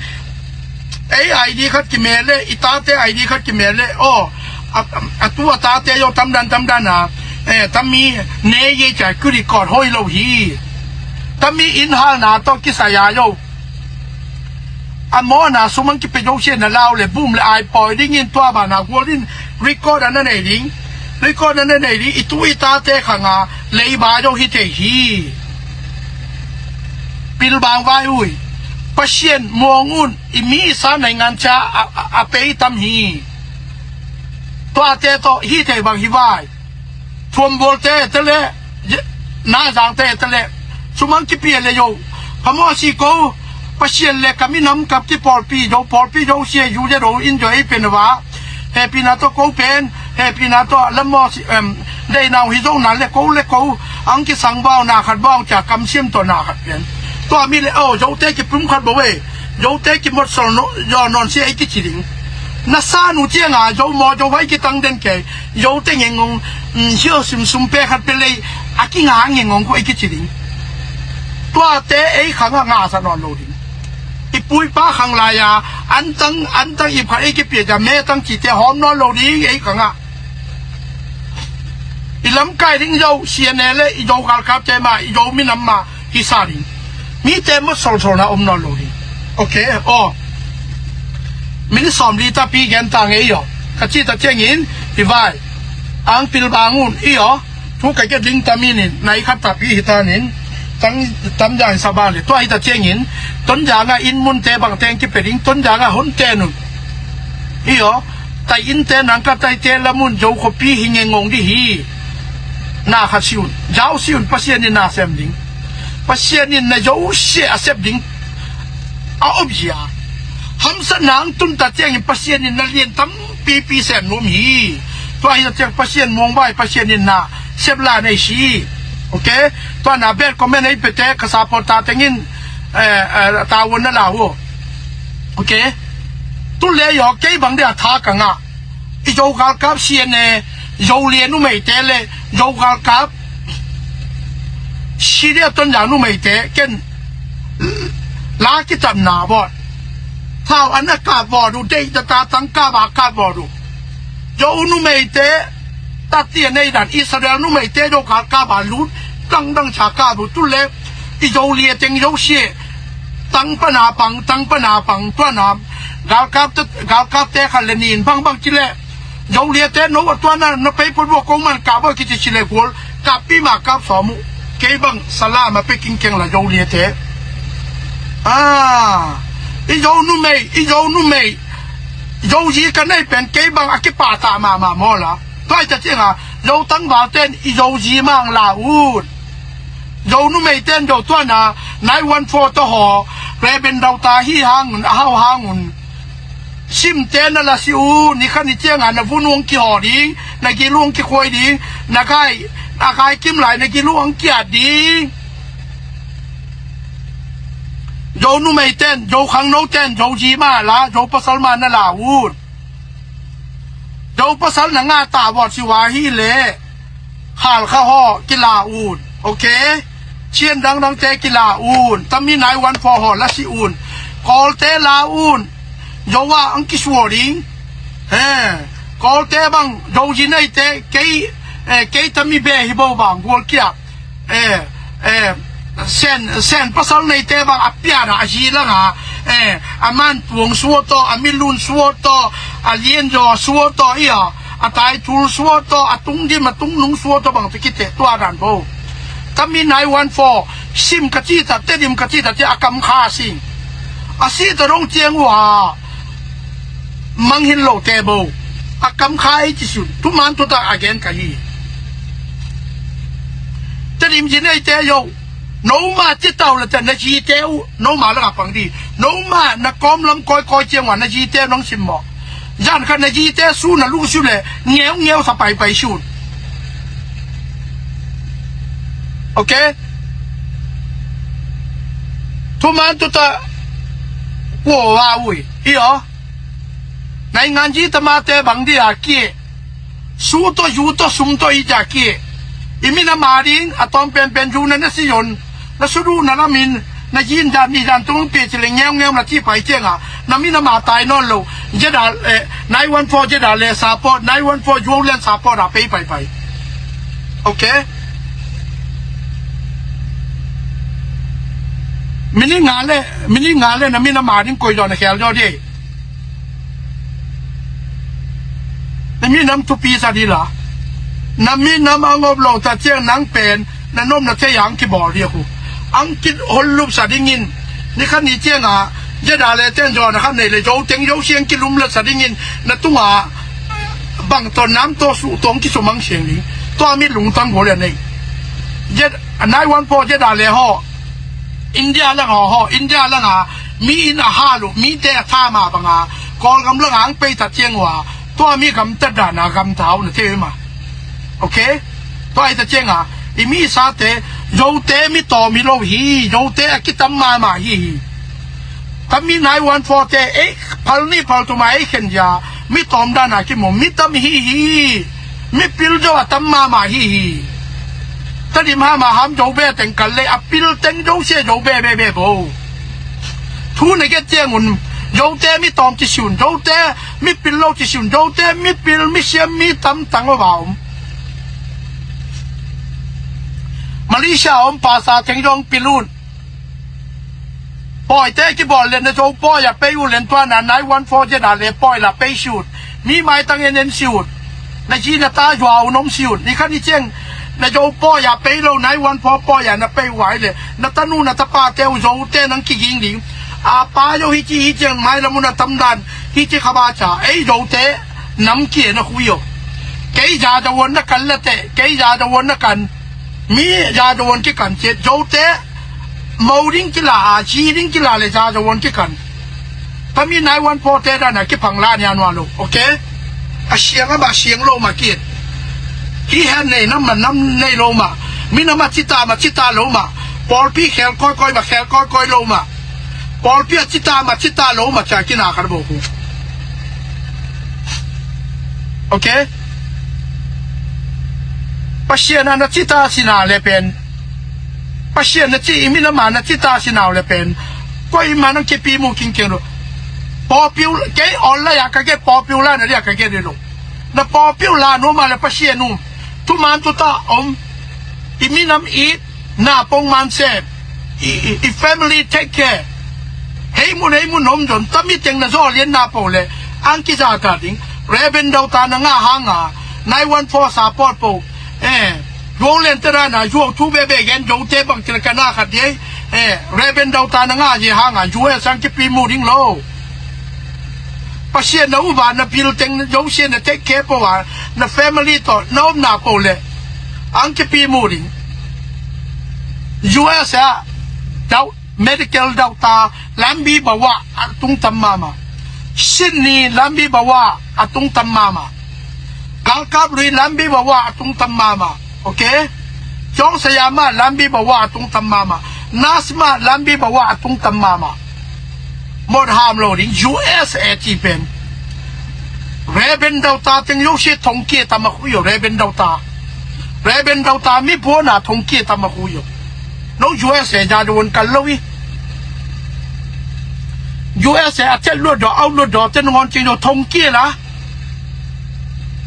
ei I D khat kimel le, i tate I D khat kimel le, aw, a, a, a tu a tate Zo tamdan tamdan a, eh, tammi ne ye cia ku record hoi lo hi. Tammi inn halna tawh kisai a Zo a mawhna sum ang kipia Zo sia na lau le bum le ai pawi dingin tua bana gual in record a na nei ding. Record a na nei ding, i tu i tate khanga leiba Zo hi thei hi. Pilbang vai ui. Pasian muang un, i mi i sa naingan cia a, a, a pei tam hi. Tuate tawh hi thei bang hi vai. Thuambualte te le, nazangte te le, sum ang kipia le Zo. Ka mawh si ko, Pasian le ka minam ka kipawlpi Zo, pawlpi Zo sia U Z O in Zo ei pen va. Hehpihna tawh ko pen, hehpihna tawh lam mawh si, em, deina uh hi Zo na le ko le ko, ang kisang vau na khat vau cia kamsiam tawh na khat pen. Tua mi le, aw, Zote kipum khat bo ve. Zote kimot sol no, Zo nawn sia ei kici ding. Na san uh cianga Zo maw Zo vai kitang den kei. Zote ngengong, mm, hio simsum pe khat pe lei, a kinga ngengong ko ei kici ding. Tuate ei khanga ngasa nawn lo ding. I pu i pa khang lai-a antang, antang ip khat ei kipia cia metang cite hawm nawn lo ding ei khanga. I lamkai ding Zo, C N A le i Zo galkapte mah, i Zo minam mah kisa ding. Mite mawh solsolna om nawn lo ding. Ok, aw. Minute sawmli tapi gen ta ngei aw. Ka ci ta ciangin i vai. Ang pilbang un i aw. Thu ka gen ding tami nin, nai khat tapi hi ta nin. Tang, tam jang sa ba le. Tua hi ta ciangin Tonzang a inn munte bangteng kipia ding, Tonzang a honte nun. I aw. Tai innte nang ka taite lamun Zo khuapi hi ngengong dih hi. Na khat si un, zau si un, Pasian in na sem ding. Pasian in na Zo sia a sep ding a om hi a. Hamsa nang tun ta ciangin Pasian in na lian tampipi sem nuam hi. Tua hi ta ciang Pasian muang vai, Pasian in na sep la nei si. Ok? Tua na bad comment ei pete ka support ta tengin, eh, eh, ta won na la wo. Ok? Tu le yo kei bang dia tha ka nga. I Zo galkap C N A, Zo lia numeite le Zo galkap C D F Tonzang numeite ken la kitamna bawt. Thau an a kap bawt uh, deih tata tang kap a kap bawt uh. Zo numeite tatia nei dan Israel numeite Zo galkap a lut dangdang ca kap uh. Tu le i Zo lia teng Zo sia tang pana pang, tang pana pang, tuana Galkapte, galkapte khat le nih in bangbang ci leh, Zoliate no a tuanna na pei pawt bua ko man kap a kici ci leh gual, kappi ma kap sawm uh. Kei bang salam a pe kingkeng la Zoliate. Ah, i Zo numei, i Zo numei, Zozi ka nei pen kei bang a kipahtak mahmah maw la. Tua i ta cianga Zo tangvalte in i Zozi mang la un. Zo numeite in Zo tuanna nine one four tawh haw, Reverend Dauta hi hangun, a hau hangun. Simte na la si uh, ni kha ni cianga na vun uh hong kihaw ding, na gil uh hong kikhuai ding, na gai, a gai kim lai na gil uh hong kiat ding. Zo numeite in, Zo khangnote in, Zozi ma la, Zo pasal ma na la un. Zo pasal na ngah ta vawt si uh a hi leh, Khalkha haw kila un, ok? Chin dangdangte kila un, tami nine one four haw la si un, Kawlte la un, Zo ah ang kisual ding. He, Kawlte bang Zozi neite, kei, eh, kei tami be hi bo bang gual kiak. Eh, eh, Sen, Sen pasal neite bang a pian a, a zi langa, eh, a man puang suat aw, a milun suat aw, a lianzaw suat aw, ia, a taitul suat aw, a tungdim, a tungnung suat aw bang tu kite tua dan bo. Tami nine one four, sim ka cita, Tedim ka cita, cia a kam kha sing. A sita dong ciang ua, manghin lote bo. A kam kha ei ci sun, tuman tuta a gen ka hi. Tedim zi neite yo. Noma citau le te na zite uh, noma laka pang di. Noma na kawm lam kawikawi ciang ua na zite uh nong simmawh. Zan khat na zite su na luh su le, ngeungeu sa paipai sun. Ok? Tuman tuta kua ua ui. Hi aw. Naingan zi tamate bang di a kie. Su tawh, zu tawh, sum tawh i ja kie. I minam a ding, a tawm penpen zu na na si yon. Na sudu na lamin, na yin dan, ni dan tung pi ci le ngeungeu na ci pai cianga. Na minam a tai nawn lo. Zeda, eh, nine one four zeda le support, nine one four zu len support a pei paipai. Ok? Mini nga le, mini nga le na minam a ding koi dawn a khel dawn di. Na minam thupi sa di la. Na minam a ngop lo ta ciang nang pen, na nom na thei ang kibawl di a khu. Ang kit hol lup sa dingin. Ni khan ni cianga, zeda le ten zaw na khan nei le zo teng zo siang kilum la sa dingin. Na tunga, bang tawn nam taw su tawng kisumang siang ding. Tua mi lungtang bawl le nei. Zed, nine one four zeda le haw. India langa haw, India langa, mi in a hal uh, mite a tha ma banga, Kawlgam langa ang pei ta ciang ua, tua mi gamtat dana gamtau na te ma. Ok? Tua i ta cianga, i mi sate, Zote mi tawm hi lo hi, Zote a kitam mama hi hi. Tami nine one four te, eh, phal ni phal tuma, eh, khen ya, mi tawm dana kimu, mi tam hi hi. Mi pil zo a tam mama hi hi. Tedim Ham a Ham Zo be teng kal le a pil teng Zo sia Zo be be be bo. Thu na get ciangun Zote mi tawm ci siun, Zote mi pil lo ci siun, Zote mi pil mi siam mi tam tang lo ba om. Malaysia om pasa teng zong pilun. Pawite kibawl le na Zo pawi a pei uh len tua na nine one four zeda le pawi la pei siut. Mi maitang en en siut. Na zi na ta zua uh nom siut. Ni khan ni ciang na Zo pawi a pei lo nine one four pawi a na pei uh ai le. Na tanu na tapate uh Zote nang kiging ding. A pa yo hi ci hi ciang mai la mun a tam dan. Hi ci kha ba ca. Ei Zote nam kie na khu yo. Kei za za won na kan la te. Kei za za won na kan. Mi za za won kikan ciat Zote. Mo ding kila a, ci ding kila le za za won kikan. Tami nine one four te dana kipang la nia nua lo, ok? A siang a ba siang lo ma kit. Hi hen nei nam ma nam nei lo ma. Mi nam a cita ma cita lo ma. Pawlpi khel koi koi ma khel koi koi lo ma. Pawlpi a cita ma cita lo ma ca kina khat bo ku. Ok? Pasian a na cita sina le pen. Pasian na ci i minam a na cita sina le pen. Koi ma nang kipi mu king keng lo. Popular, kei online a ka get popular na dia ka get lo. Na popular no ma le Pasian um. Tuman tuta om. I minam i na pong man se. I, i, i family take care. Hei mun, hei mun om zon, tami teng na zaw lian na po le, ang kiza ta ding. Reverend Daughter na ngah hanga, nine one four support po. Eh, Zong len te dana, zuau thu bebe gen, Zote bang tila ka na khat dei. Eh, Reverend Daughter na ngah zi hanga, U S ang kipi mu ding lo. Pasian na uba, na bil teng, Zote na take care po a, na family to, na om na po le. Ang kipi mu ding. U S a, dau, medical daughter, lambi bawa a tung tam mama. Sydney, lambi bawa a tung tam mama. Galkap lui, lambi bawa a tung tam mama. Okay? Jong Sayama, lambi bawa a tung tam mama. Nasma, lambi bawa a tung tam mama. Mot ham lo ding, U S A ti pen. Reverend Daughter teng yo si thong kia tam a khu yo, Reverend Daughter. Reverend Daughter mi buana thong kia tam a khu yo. No U S A ja duan kal lo i. U S A a tel lo do, au lo do, ten ngon ting yo thong kia la.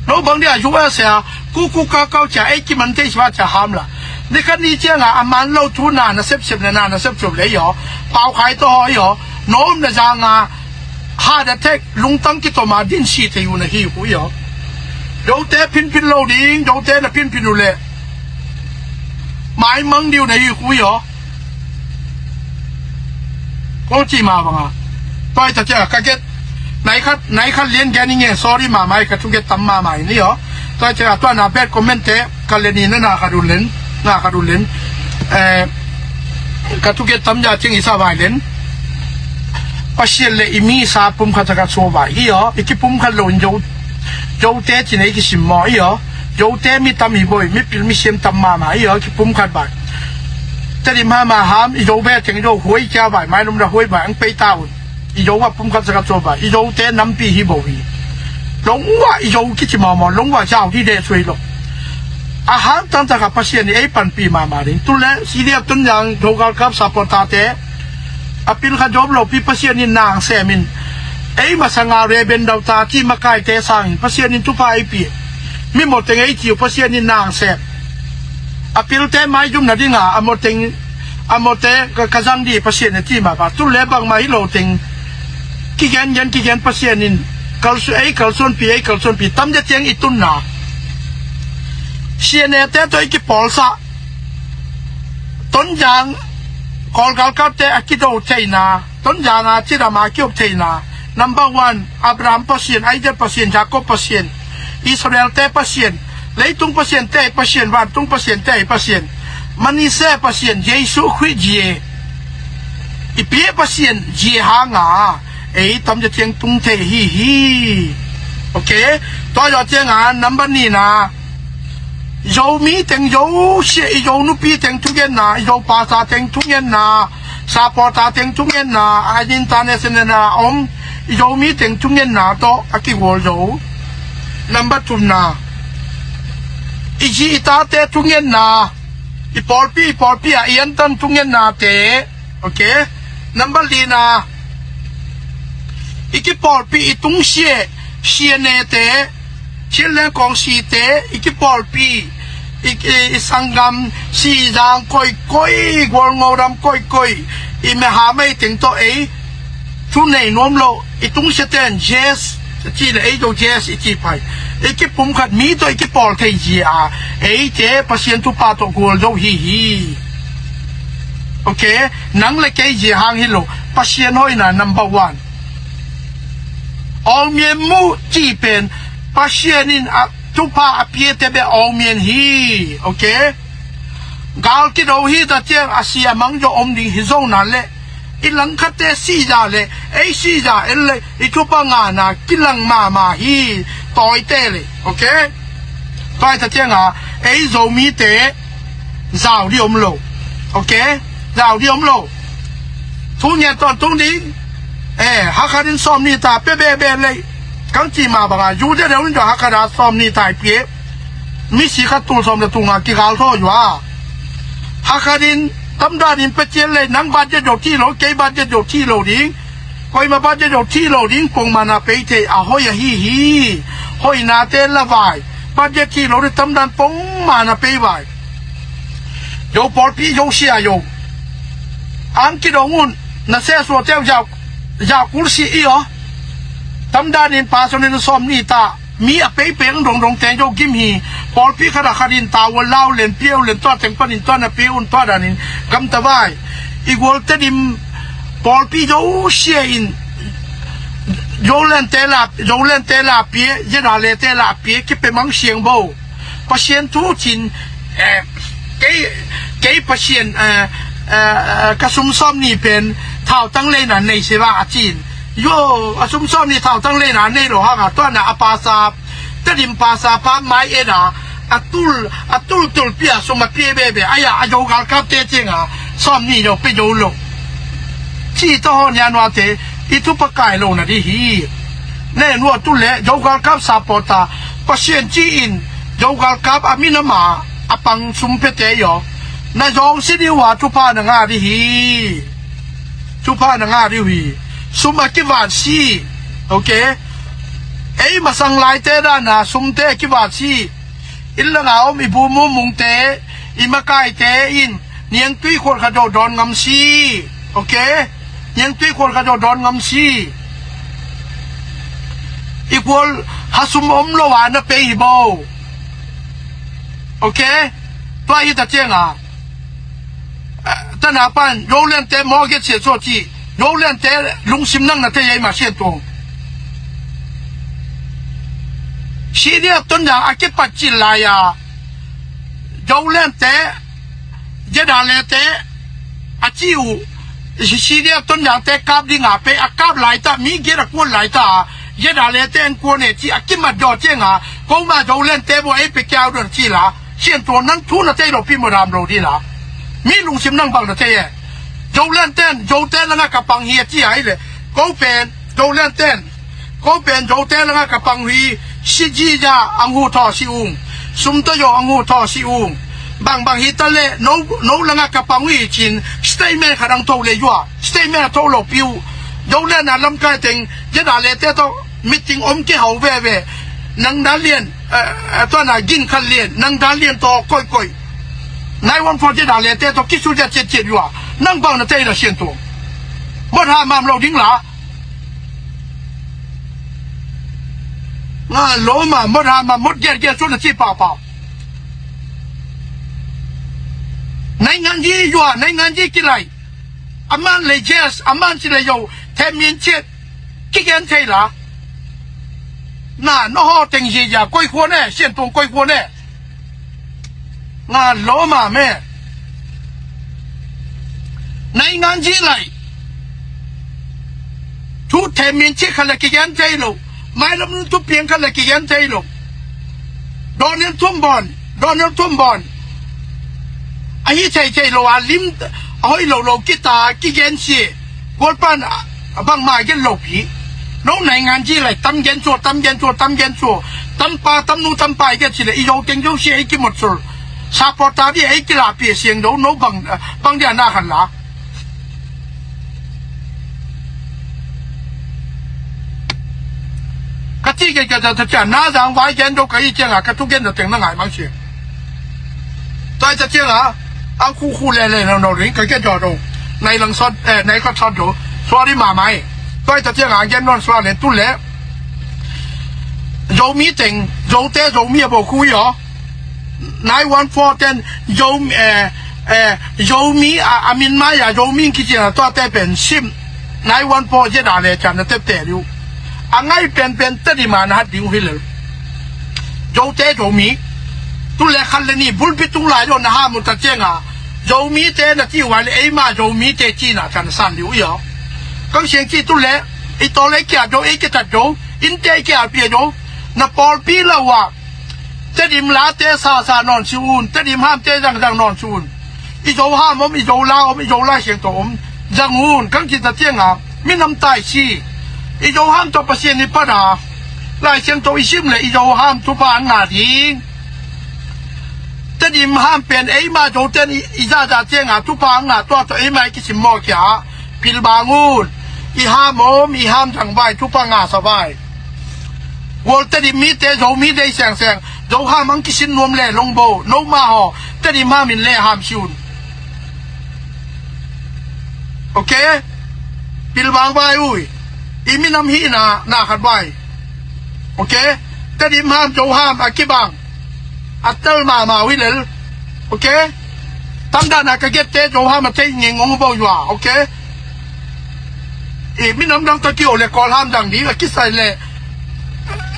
No bang dia U S A, ku ku ka kau cha, ei ki man te swa cha ham la. Ni khat ni chia nga, a man lo tu na, na sep sep na, na, na sep sep le yo. Pau khai to ho yo. No na ja nga, ha da tek, lung tang ki to ma din si te yu na hi hu yo. Zote pin pin lo ding, Zote na pin pin u le. Mai mang diu na hi hu yo. Kong ci ma banga. Toi ta cia ka get. Nai khat, nai khat lian gen ing e, sorry ma mai ka tu get tam ma mai ni yo. Toi cia tua na bad comment te, ka le ni na na ka du len, na ka du len. Eh, ka tu get tam ja cing i sa vai len. Pasian le i mi sa pum khat ka so vai i yo, i ki pum khat lo in jo. Zote ci nei ki sim mo i yo. Zote mi tam i boi, mi pil mi siam tam ma ma i yo, ki pum khat vai. Te di ma ma ham, i zo be teng i zo huai kia vai, mai lum da huai vai, ang pei ta un. I zo wa pum khat sa khat so vai, i Zote nampi hi bo hi. Long wa i zo ki ci ma mo, long wa zau di de sui lo. A ham tang ta ka Pasian i ei panpi ma ma ding. Tu le, si dia tun yang, do gal kap sa pon ta te. A pil kha dop lo pi Pasian in nang sem in. Ei masanga Reverend Daughter ci makai te sangin Pasian in tupa ei pi. Mi moteng ei ciu Pasian in nang sem. A pil te mai zum na dinga, a moteng, a mote ka, ka zang di Pasian in ci ma ba. Tu le bang ma hi lo teng. Ki gen gen, ki gen Pasian in. Kalsu, ei kalsuan pi, ei kalsuan pi. Tam de tiang i tun na. Sian e te to i ki pol sa. Tonzang, Kawlgalkapte a kido theihna, Tonzang a cidam a kiuk theihna, number one, Abraham Pasian, Isaac Pasian, Jacob Pasian, Israelte Pasian, leitung pasiante Pasian, vantung pasiante Pasian, Manasseh Pasian, Jesu Khrih zie, i pie Pasian zie hanga, ei tamza tiang tung thei hi hi. Okay? Tua zaw tianga number nihna, Zomi teng Zosia, i Zo nupi teng thungetna, i Zo pasa teng thungetna, sapawta teng thungetna, a international a om, i Zomi teng thungetna tawh a kigual zo. Number thumna, i zi i tate thungetna, i pawlpi, i pawlpi a i antam thungetnate. Okay? Number lina, i kipawlpi i tungsia, sianete, sianleng kawngsite, i kipawlpi, i, i, i sanggam, sizang koikoi, gualngodam koikoi, i mehamei teng tawh ei, thu nei nuam lo, i tungsiaten, yes, ci le ei do yes, i ci pai. I kipumkhat mi tawh i kipawl thei zia, eite Pasian thupha tawh gual zo hi hi. Okay, nang le kei zia hang hi lo, Pasian hoihna number one. Awlmian muh cih pen, Pasian in a thupha a piate beh awlmian hi. Okay? Gal kido hi ta ciang a si a mang zo om ding hi zo na le, i langkhatte sihza le, ei sihza en le, i thupha ngahna kilang mahmah hi, tawite le. Okay? Tua hi ta cianga, ei Zomite, zau di om lo. Okay? Zau di om lo. Thu ngiat tawn tung ding. Eh, hakhatin sawm ni ta pia bebe lei. Kang ci ma banga, zu de deu nin tua hakhat a sawm ni ta i pia. Mi si khat tul sawm le tunga kigal thaw yua. Hakhatin tamdanin pia cian lei, nang bat zia deu thi lo, kei bat zia deu thi lo ding. Koima bat zia deu thi lo ding, pongmana pei thei a hoi a hi hi. Hoinate la vai. Bat zia thi lo ding tamdan pongmana pei vai. Zo pawlpi, zo sia zo. Ang kidong un, na seh suah teu zau. Zah kul si i aw. Tamdan in personal sawm ni ta. Mi a peipei ang dongdong teng zo gim hi. Pawlpi khat a khat in ta ua lau len piau len tua teng pan in tua na piau un tua dan in gam ta vai. I gual Tedim pawlpi zo sia in zo len te la zo len te la pie zeda le te la pie kipe mang siang bo. Pasian thu cin, eh, kei, kei Pasian, eh, eh, eh, ka sum sawm ni pen thautang leina nei se vang a cin. Yo, a sum sawm ni thautang leina nei lo hanga tuana a pasa, Tedim pasa pa mai ena, a tul, a tul tul pia sum a pia bebe, aya, a zo galkap te cinga, sawm ni lo pe zo lo. Ci to ho nia nua te, i thu pakai lo na di hi. Ne nua tu le, zo galkap sapota, Pasian ci in, zo galkap a minama, a pang sum pe te yo. Na zong si di ua, thupha na nga di hi. Thupha na nga di hi. Sum a kivat si. Ok. Ei masang lai te dana, sum te kivat si. Inn langa om i bu mumung te, i makai te in, niangtui khual kha do don ngam si. Ok. Niangtui khual kha do don ngam si. I khual ha sum om lo a na pei hi bo. Ok. Tua hi ta cianga. Tana pan, Zoland te mortgage sia so ci. Zoland te lungsim nang na te yai ma sian tuang. Si dia tun da a kipat ci lai a. Zoland te, zeda le te, a ci u. Si dia tun da te kap ding a pe, a kap lai ta, mi gera kuan lai ta. Zeda le te en kuan e ci, a kimat do cianga. Ko ma Zoland te bo ei pe kiau don ci la. Sian tuang nang thu na tei lo pi mo ram lo di la. Mi lungsim nang bang na tei e. Zoland ten, Zote langa ka pang hi a ci ai le. Ko pen, Zoland ten. Ko pen, Zote langa ka pang hi. Si ji ja ang hu tho si ung. Sum to yo ang hu tho si ung. Bang bang hi ta le, no, no langa ka pang hi cin. Statement kha dang tho le yua. Statement a tho lo piu. Zoland a lam kai teng. Zeda le te to. Meeting om kihau veve. Nang dan lian, eh, eh, tuana gin khat lian, nang dan lian to koikoi. Nai wan fo je da le te to kisu je chet chet yua. Nang bang na te na sian to. Mot ha mam lo ding la. Nga lo ma mot ha mam mot ger ger su na ci pa pa. Nai ngan ji yua, nai ngan ji kilai. A man le yes, a man ci le yo, te min chet. Kigen thei la. Na, no ho teng zia zia koi khua ne, sian tuang koi khua ne. Nga lo ma me. Nai ngan ji lai. Thu them min chi kha la kigen thei lo. Mai lam nun thu piang kha la kigen thei lo. Donald Trump bon, Donald Trump bon. A hi thei thei lo a lim, a hoi lo lo kita, kigen si. Kualpan, a bangma gen lo pi. No nai ngan ji lai, tam gen chua, tam gen chua, tam gen chua. Tam pa, tam nu, tam pa, i gen si le, i zo teng zo si, ei ki mot sul. Sa po ta bi, ei ki la pi, siang do, no bang, bang dia na khan la. Ka ci gen ka ta cia, na zang vai gen do ka i ciang a, ka tu gen do teng na ngai mang si. Tua i ta ciang a, ang khu khu le le no no ring, ka gen do do. Nai lang sot, eh, nai ka sot do. Sorry ma mai. Tua i ta ciang a, gen non sua le tu le. Zomi teng, Zote, Zomi a bo khu yo. Nine one four ten, Zomi, eh, eh, Zomi, a, a min mai a, Zomi kician a tua te pen sim. Nine one four zia da le can na tep te liu. A ngai pen pen te di ma na hat ding hi le. Zote Zomi. Tu le khan le ni, bulpi tung lai lo na ha mu ta ciang a. Zomi te na ci wa le, ei ma Zomi te ci na can san liu yo. Kang siang ci tu le, i to le kia do, ei kia tat do, in te kia pia do. Na pawl pi la wa. Tedim la te sa sa non si un, Tedim ham te zang zang non si un. I Zo ham om, i Zo la om, i Zo la siang to om. Zang un, kang ci ta ciang a, mi nam tai si. I Zo ham to Pasian ni pa da. Lai siang to i sim le, i Zo ham tu pa nga ding. Tedim ham pen, ei ma Zo ten i, i za za ciang a, tu pa nga tua to ei ma i ki sim mo kia. Pil bang un. I ham om, i ham zang vai, tu pa nga sa vai. Gual Tedim mi te, Zomi dei seng seng. Zo ham ang kisin nuam le long bo. No ma ho. Tedim ham in le ham si un. Ok? Pilvang vai uh hi. I minam hihna na khat vai. Ok? Tedim ham, Zo ham, a kibang a tel mahmah uh hi lel. Ok? Tamdana ka gette Zo ham a thei ngei ngong uh bawh uh a. Ok? I minam dang tawh kiho le Kawl ham dang ding a kisai le,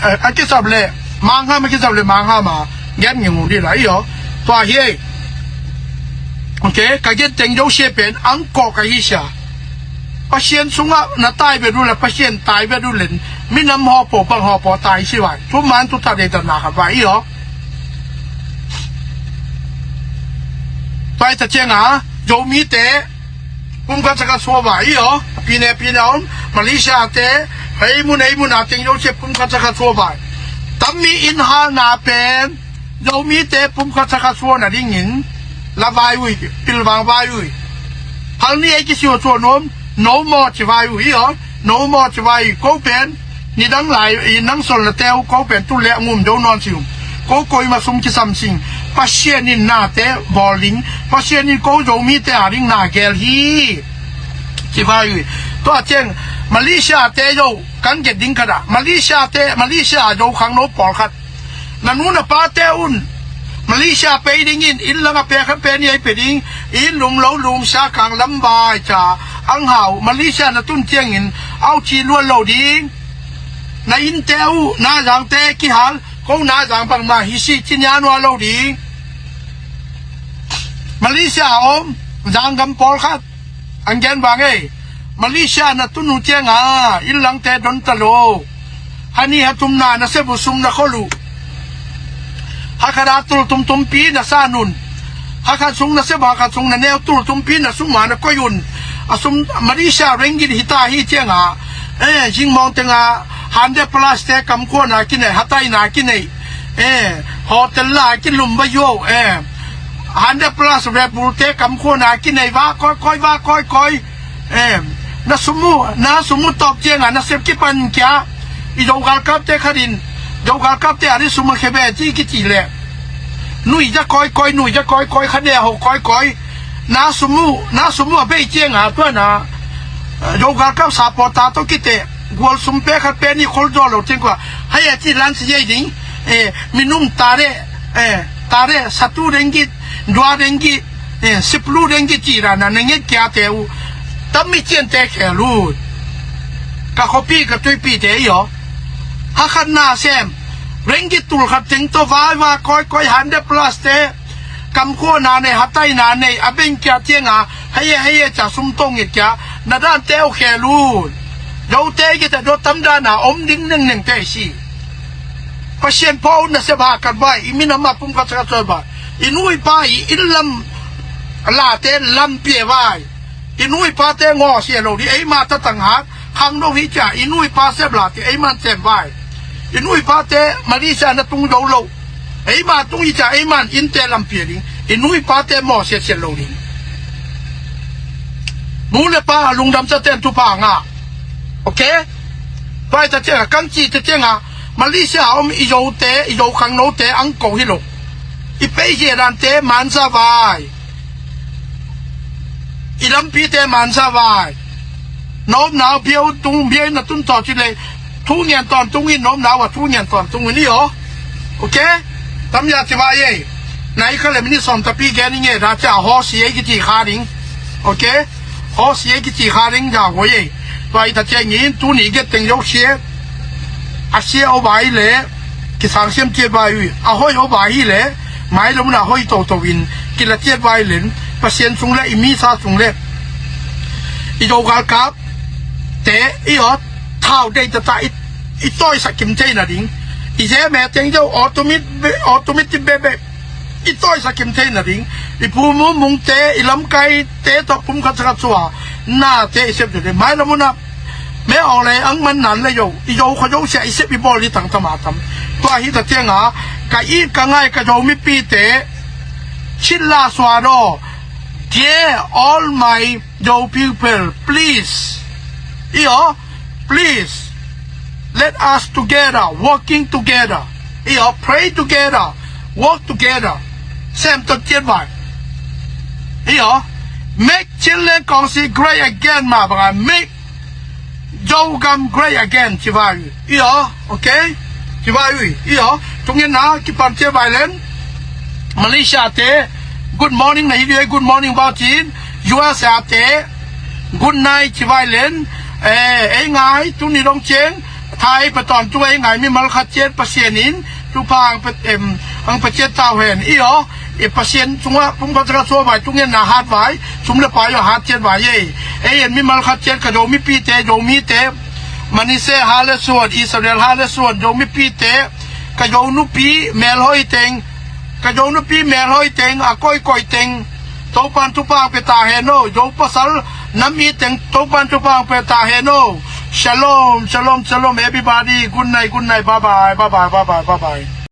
eh, a kisap le Mang ham a kisap le Mang ham a gen ngei ngong ding la i aw. Tua hi ei. Ok, ka gen teng Zo sia pen ang kawh ka hi sia. Pasian sungah na tai vet uh le Pasian tai vet uh len minam hawpaw bang hawpaw tai si vai. Thuman thu tha deitatna khat vai i aw. Tua i ta cianga Zomite pumkhat sakhat sua vai i aw. Pine pine om Malaysia te ei mun ei mun a teng Zo sia pumkhat sakhat sua vai. Tammi in halna pen Zomite pumkhat sakhat suahna dingin la vai uh hi, pilvang vai uh hi. Hal ni ei kisiu a suah nuam, no more ci vai uh hi aw, no more ci vai uh hi. Ko pen nidang lai i nang solnate uh ko pen tu le ngum do nawn si um. Ko koima sum kisam sing. Pasian in nate bawl ding, Pasian in ko Zomite a ding na gel hi. Ci vai uh hi. Tua ciang Malaysia te Zo kan get ding khat ah Malaysia te, Malaysia Zo khangno pawlkhat na nu na pate un Malaysia pei dingin inn langa pekhat pe ni ei pe ding, inn lum lo lum sia kang lam vai ca ang hau Malaysia na tun ciangin au ci luat lo ding. Na innte uh na zangte kihal ko na zang bangmah hi si ci nia nua lo ding. Malaysia om zanggam pawlkhat an gen vang ei. Malaysia na tun uh cianga inn langte don ta lo. Hani hatumna na sep uh sum na khol uh. Hakhat a tul tumtumpi na san un. Hakhat sung na sep hakhat sung na neu tul tumpi na sum a na koih un. A sum Malaysia ringgit hita hi cianga eh zingmawng tenga hundred plus te kamkhuana kinei hataina kinei eh hotel la kilum va yo eh hundred plus Red Bull te kamkhuana kinei va koi koi va koi koi. Em, na sum uh, na sum uh tawp cianga na sep kipan kia. I Zo galkapte khat in Zo galkapte a ri sum a khia ve ci kici le nui ja koi koi nui ja koi koi kha ne ho koi koi. Na sum uh, na sum uh a bei cianga tuana eh, Zo galkap sapawta tawh kite gual sum pe khat pe ni khol zaw lo ciang kua hai a ci lan si ei ding. Eh, minum tare eh, tare satu ringgit dua ringgit eh, siplu ringgit ci rana na nget kia te uh. Tammi cian te khel uh. Ka khuapi ka tuipi te i aw. Hakhat na sem ringgit tul khat teng tawh vai va koi koi hundred plus te kamkhuana nei hataina nei a beng kia cianga hei hei ca sum tong nget kia na dan te uh khel uh. Zote i kita do tamdana om ding nengneng te si. Pasian pawh na sep hakhat vai i minam a pumkhat sakhat sua vai. I nu i pa i inn lam late lampi e vai. I nu i pate ngawh sia lo ding eima tatang hat khang no hi cia i nu i pa sep late eiman sem vai. I nu i pate Malaysia na tung zo lo eima tung hi cia eiman innte lampi e ding. I nu i pate mawh sia sia lo ding. Nu le pa lungdam sa ten thupha ngah. Ok? Pai ta cianga kan ci ta cianga Malaysia om i Zote i Zo khangnote ang ko hi lo. I pei hia dante mansa vai. I lampite mansa vai. Nomnau biau tung biau na tun tawh ci le thu ngian tawn tung in nomnau a thu ngian tawn tung in i aw. Ok? Tam ya ci vai ei. Nai ka le minit sawm tapi gen i nge da ca haw si ei kici kha ding. Ok? Haw si ei kici kha ding da huai ei. Vai ta cia ngin tuni get teng Zo sia. A sia aw vai le kisang siam ciat vai ui a hoi aw vai hi le mai lo na hoi to to in kila ciat vai len Pasian sung le i misa sung le i Zo galkap te i aw thau dei ta ta i i tawi sa kim thei na ding. I ze me teng Zo automatic be automatic be be i tawi sa kim thei na ding. I phu mu mung te i lamkai te tawh pumkhat sakhat sua na te i sep de mai lo muna. Me aw le ang man nan le Zo i Zo kha Zo sia i sep i bawl i tang tama tam. Tua hi ta cianga ka i ka ngai ka Zo mipi te chit la sua do. Dear all my Zo people, please. I aw, please. Let us together, working together. I aw, pray together, work together. Sem tot ciat vai. I aw, make Chinland Council great again ma banga make Zogam great again, ci vai uh. I aw, okay? Ci vai uh, i aw. Tungin na, kipan ci vai len. Malaysia te, good morning na hi, good morning bau cin. U S A te, good night ci vai len. Eh, ei ngai, tuni dong ceng. Thai patan tu ei ngai mimal khat ciat Pasian in, tu pang pet em, ang paciat tau hen. I aw, i Pasian sunga, pung patra so vai, tungin na hat vai, sum le pai aw hat ciat vai ei. Ei en mimal khat ciat ka Zo mipi te, Zo mi te. Manise ha le suan, Israel ha le suan, Zo mipi te, ka Zo nupi melhoi teng, ka Zo nupi melhoi teng, a koikoi teng, Topan thupha pia ta hen aw, Zo pasal nam i teng, Topan thupha pia ta hen aw. Shalom, shalom, shalom, everybody. Good night, good night, bye bye, bye bye, bye bye, bye bye.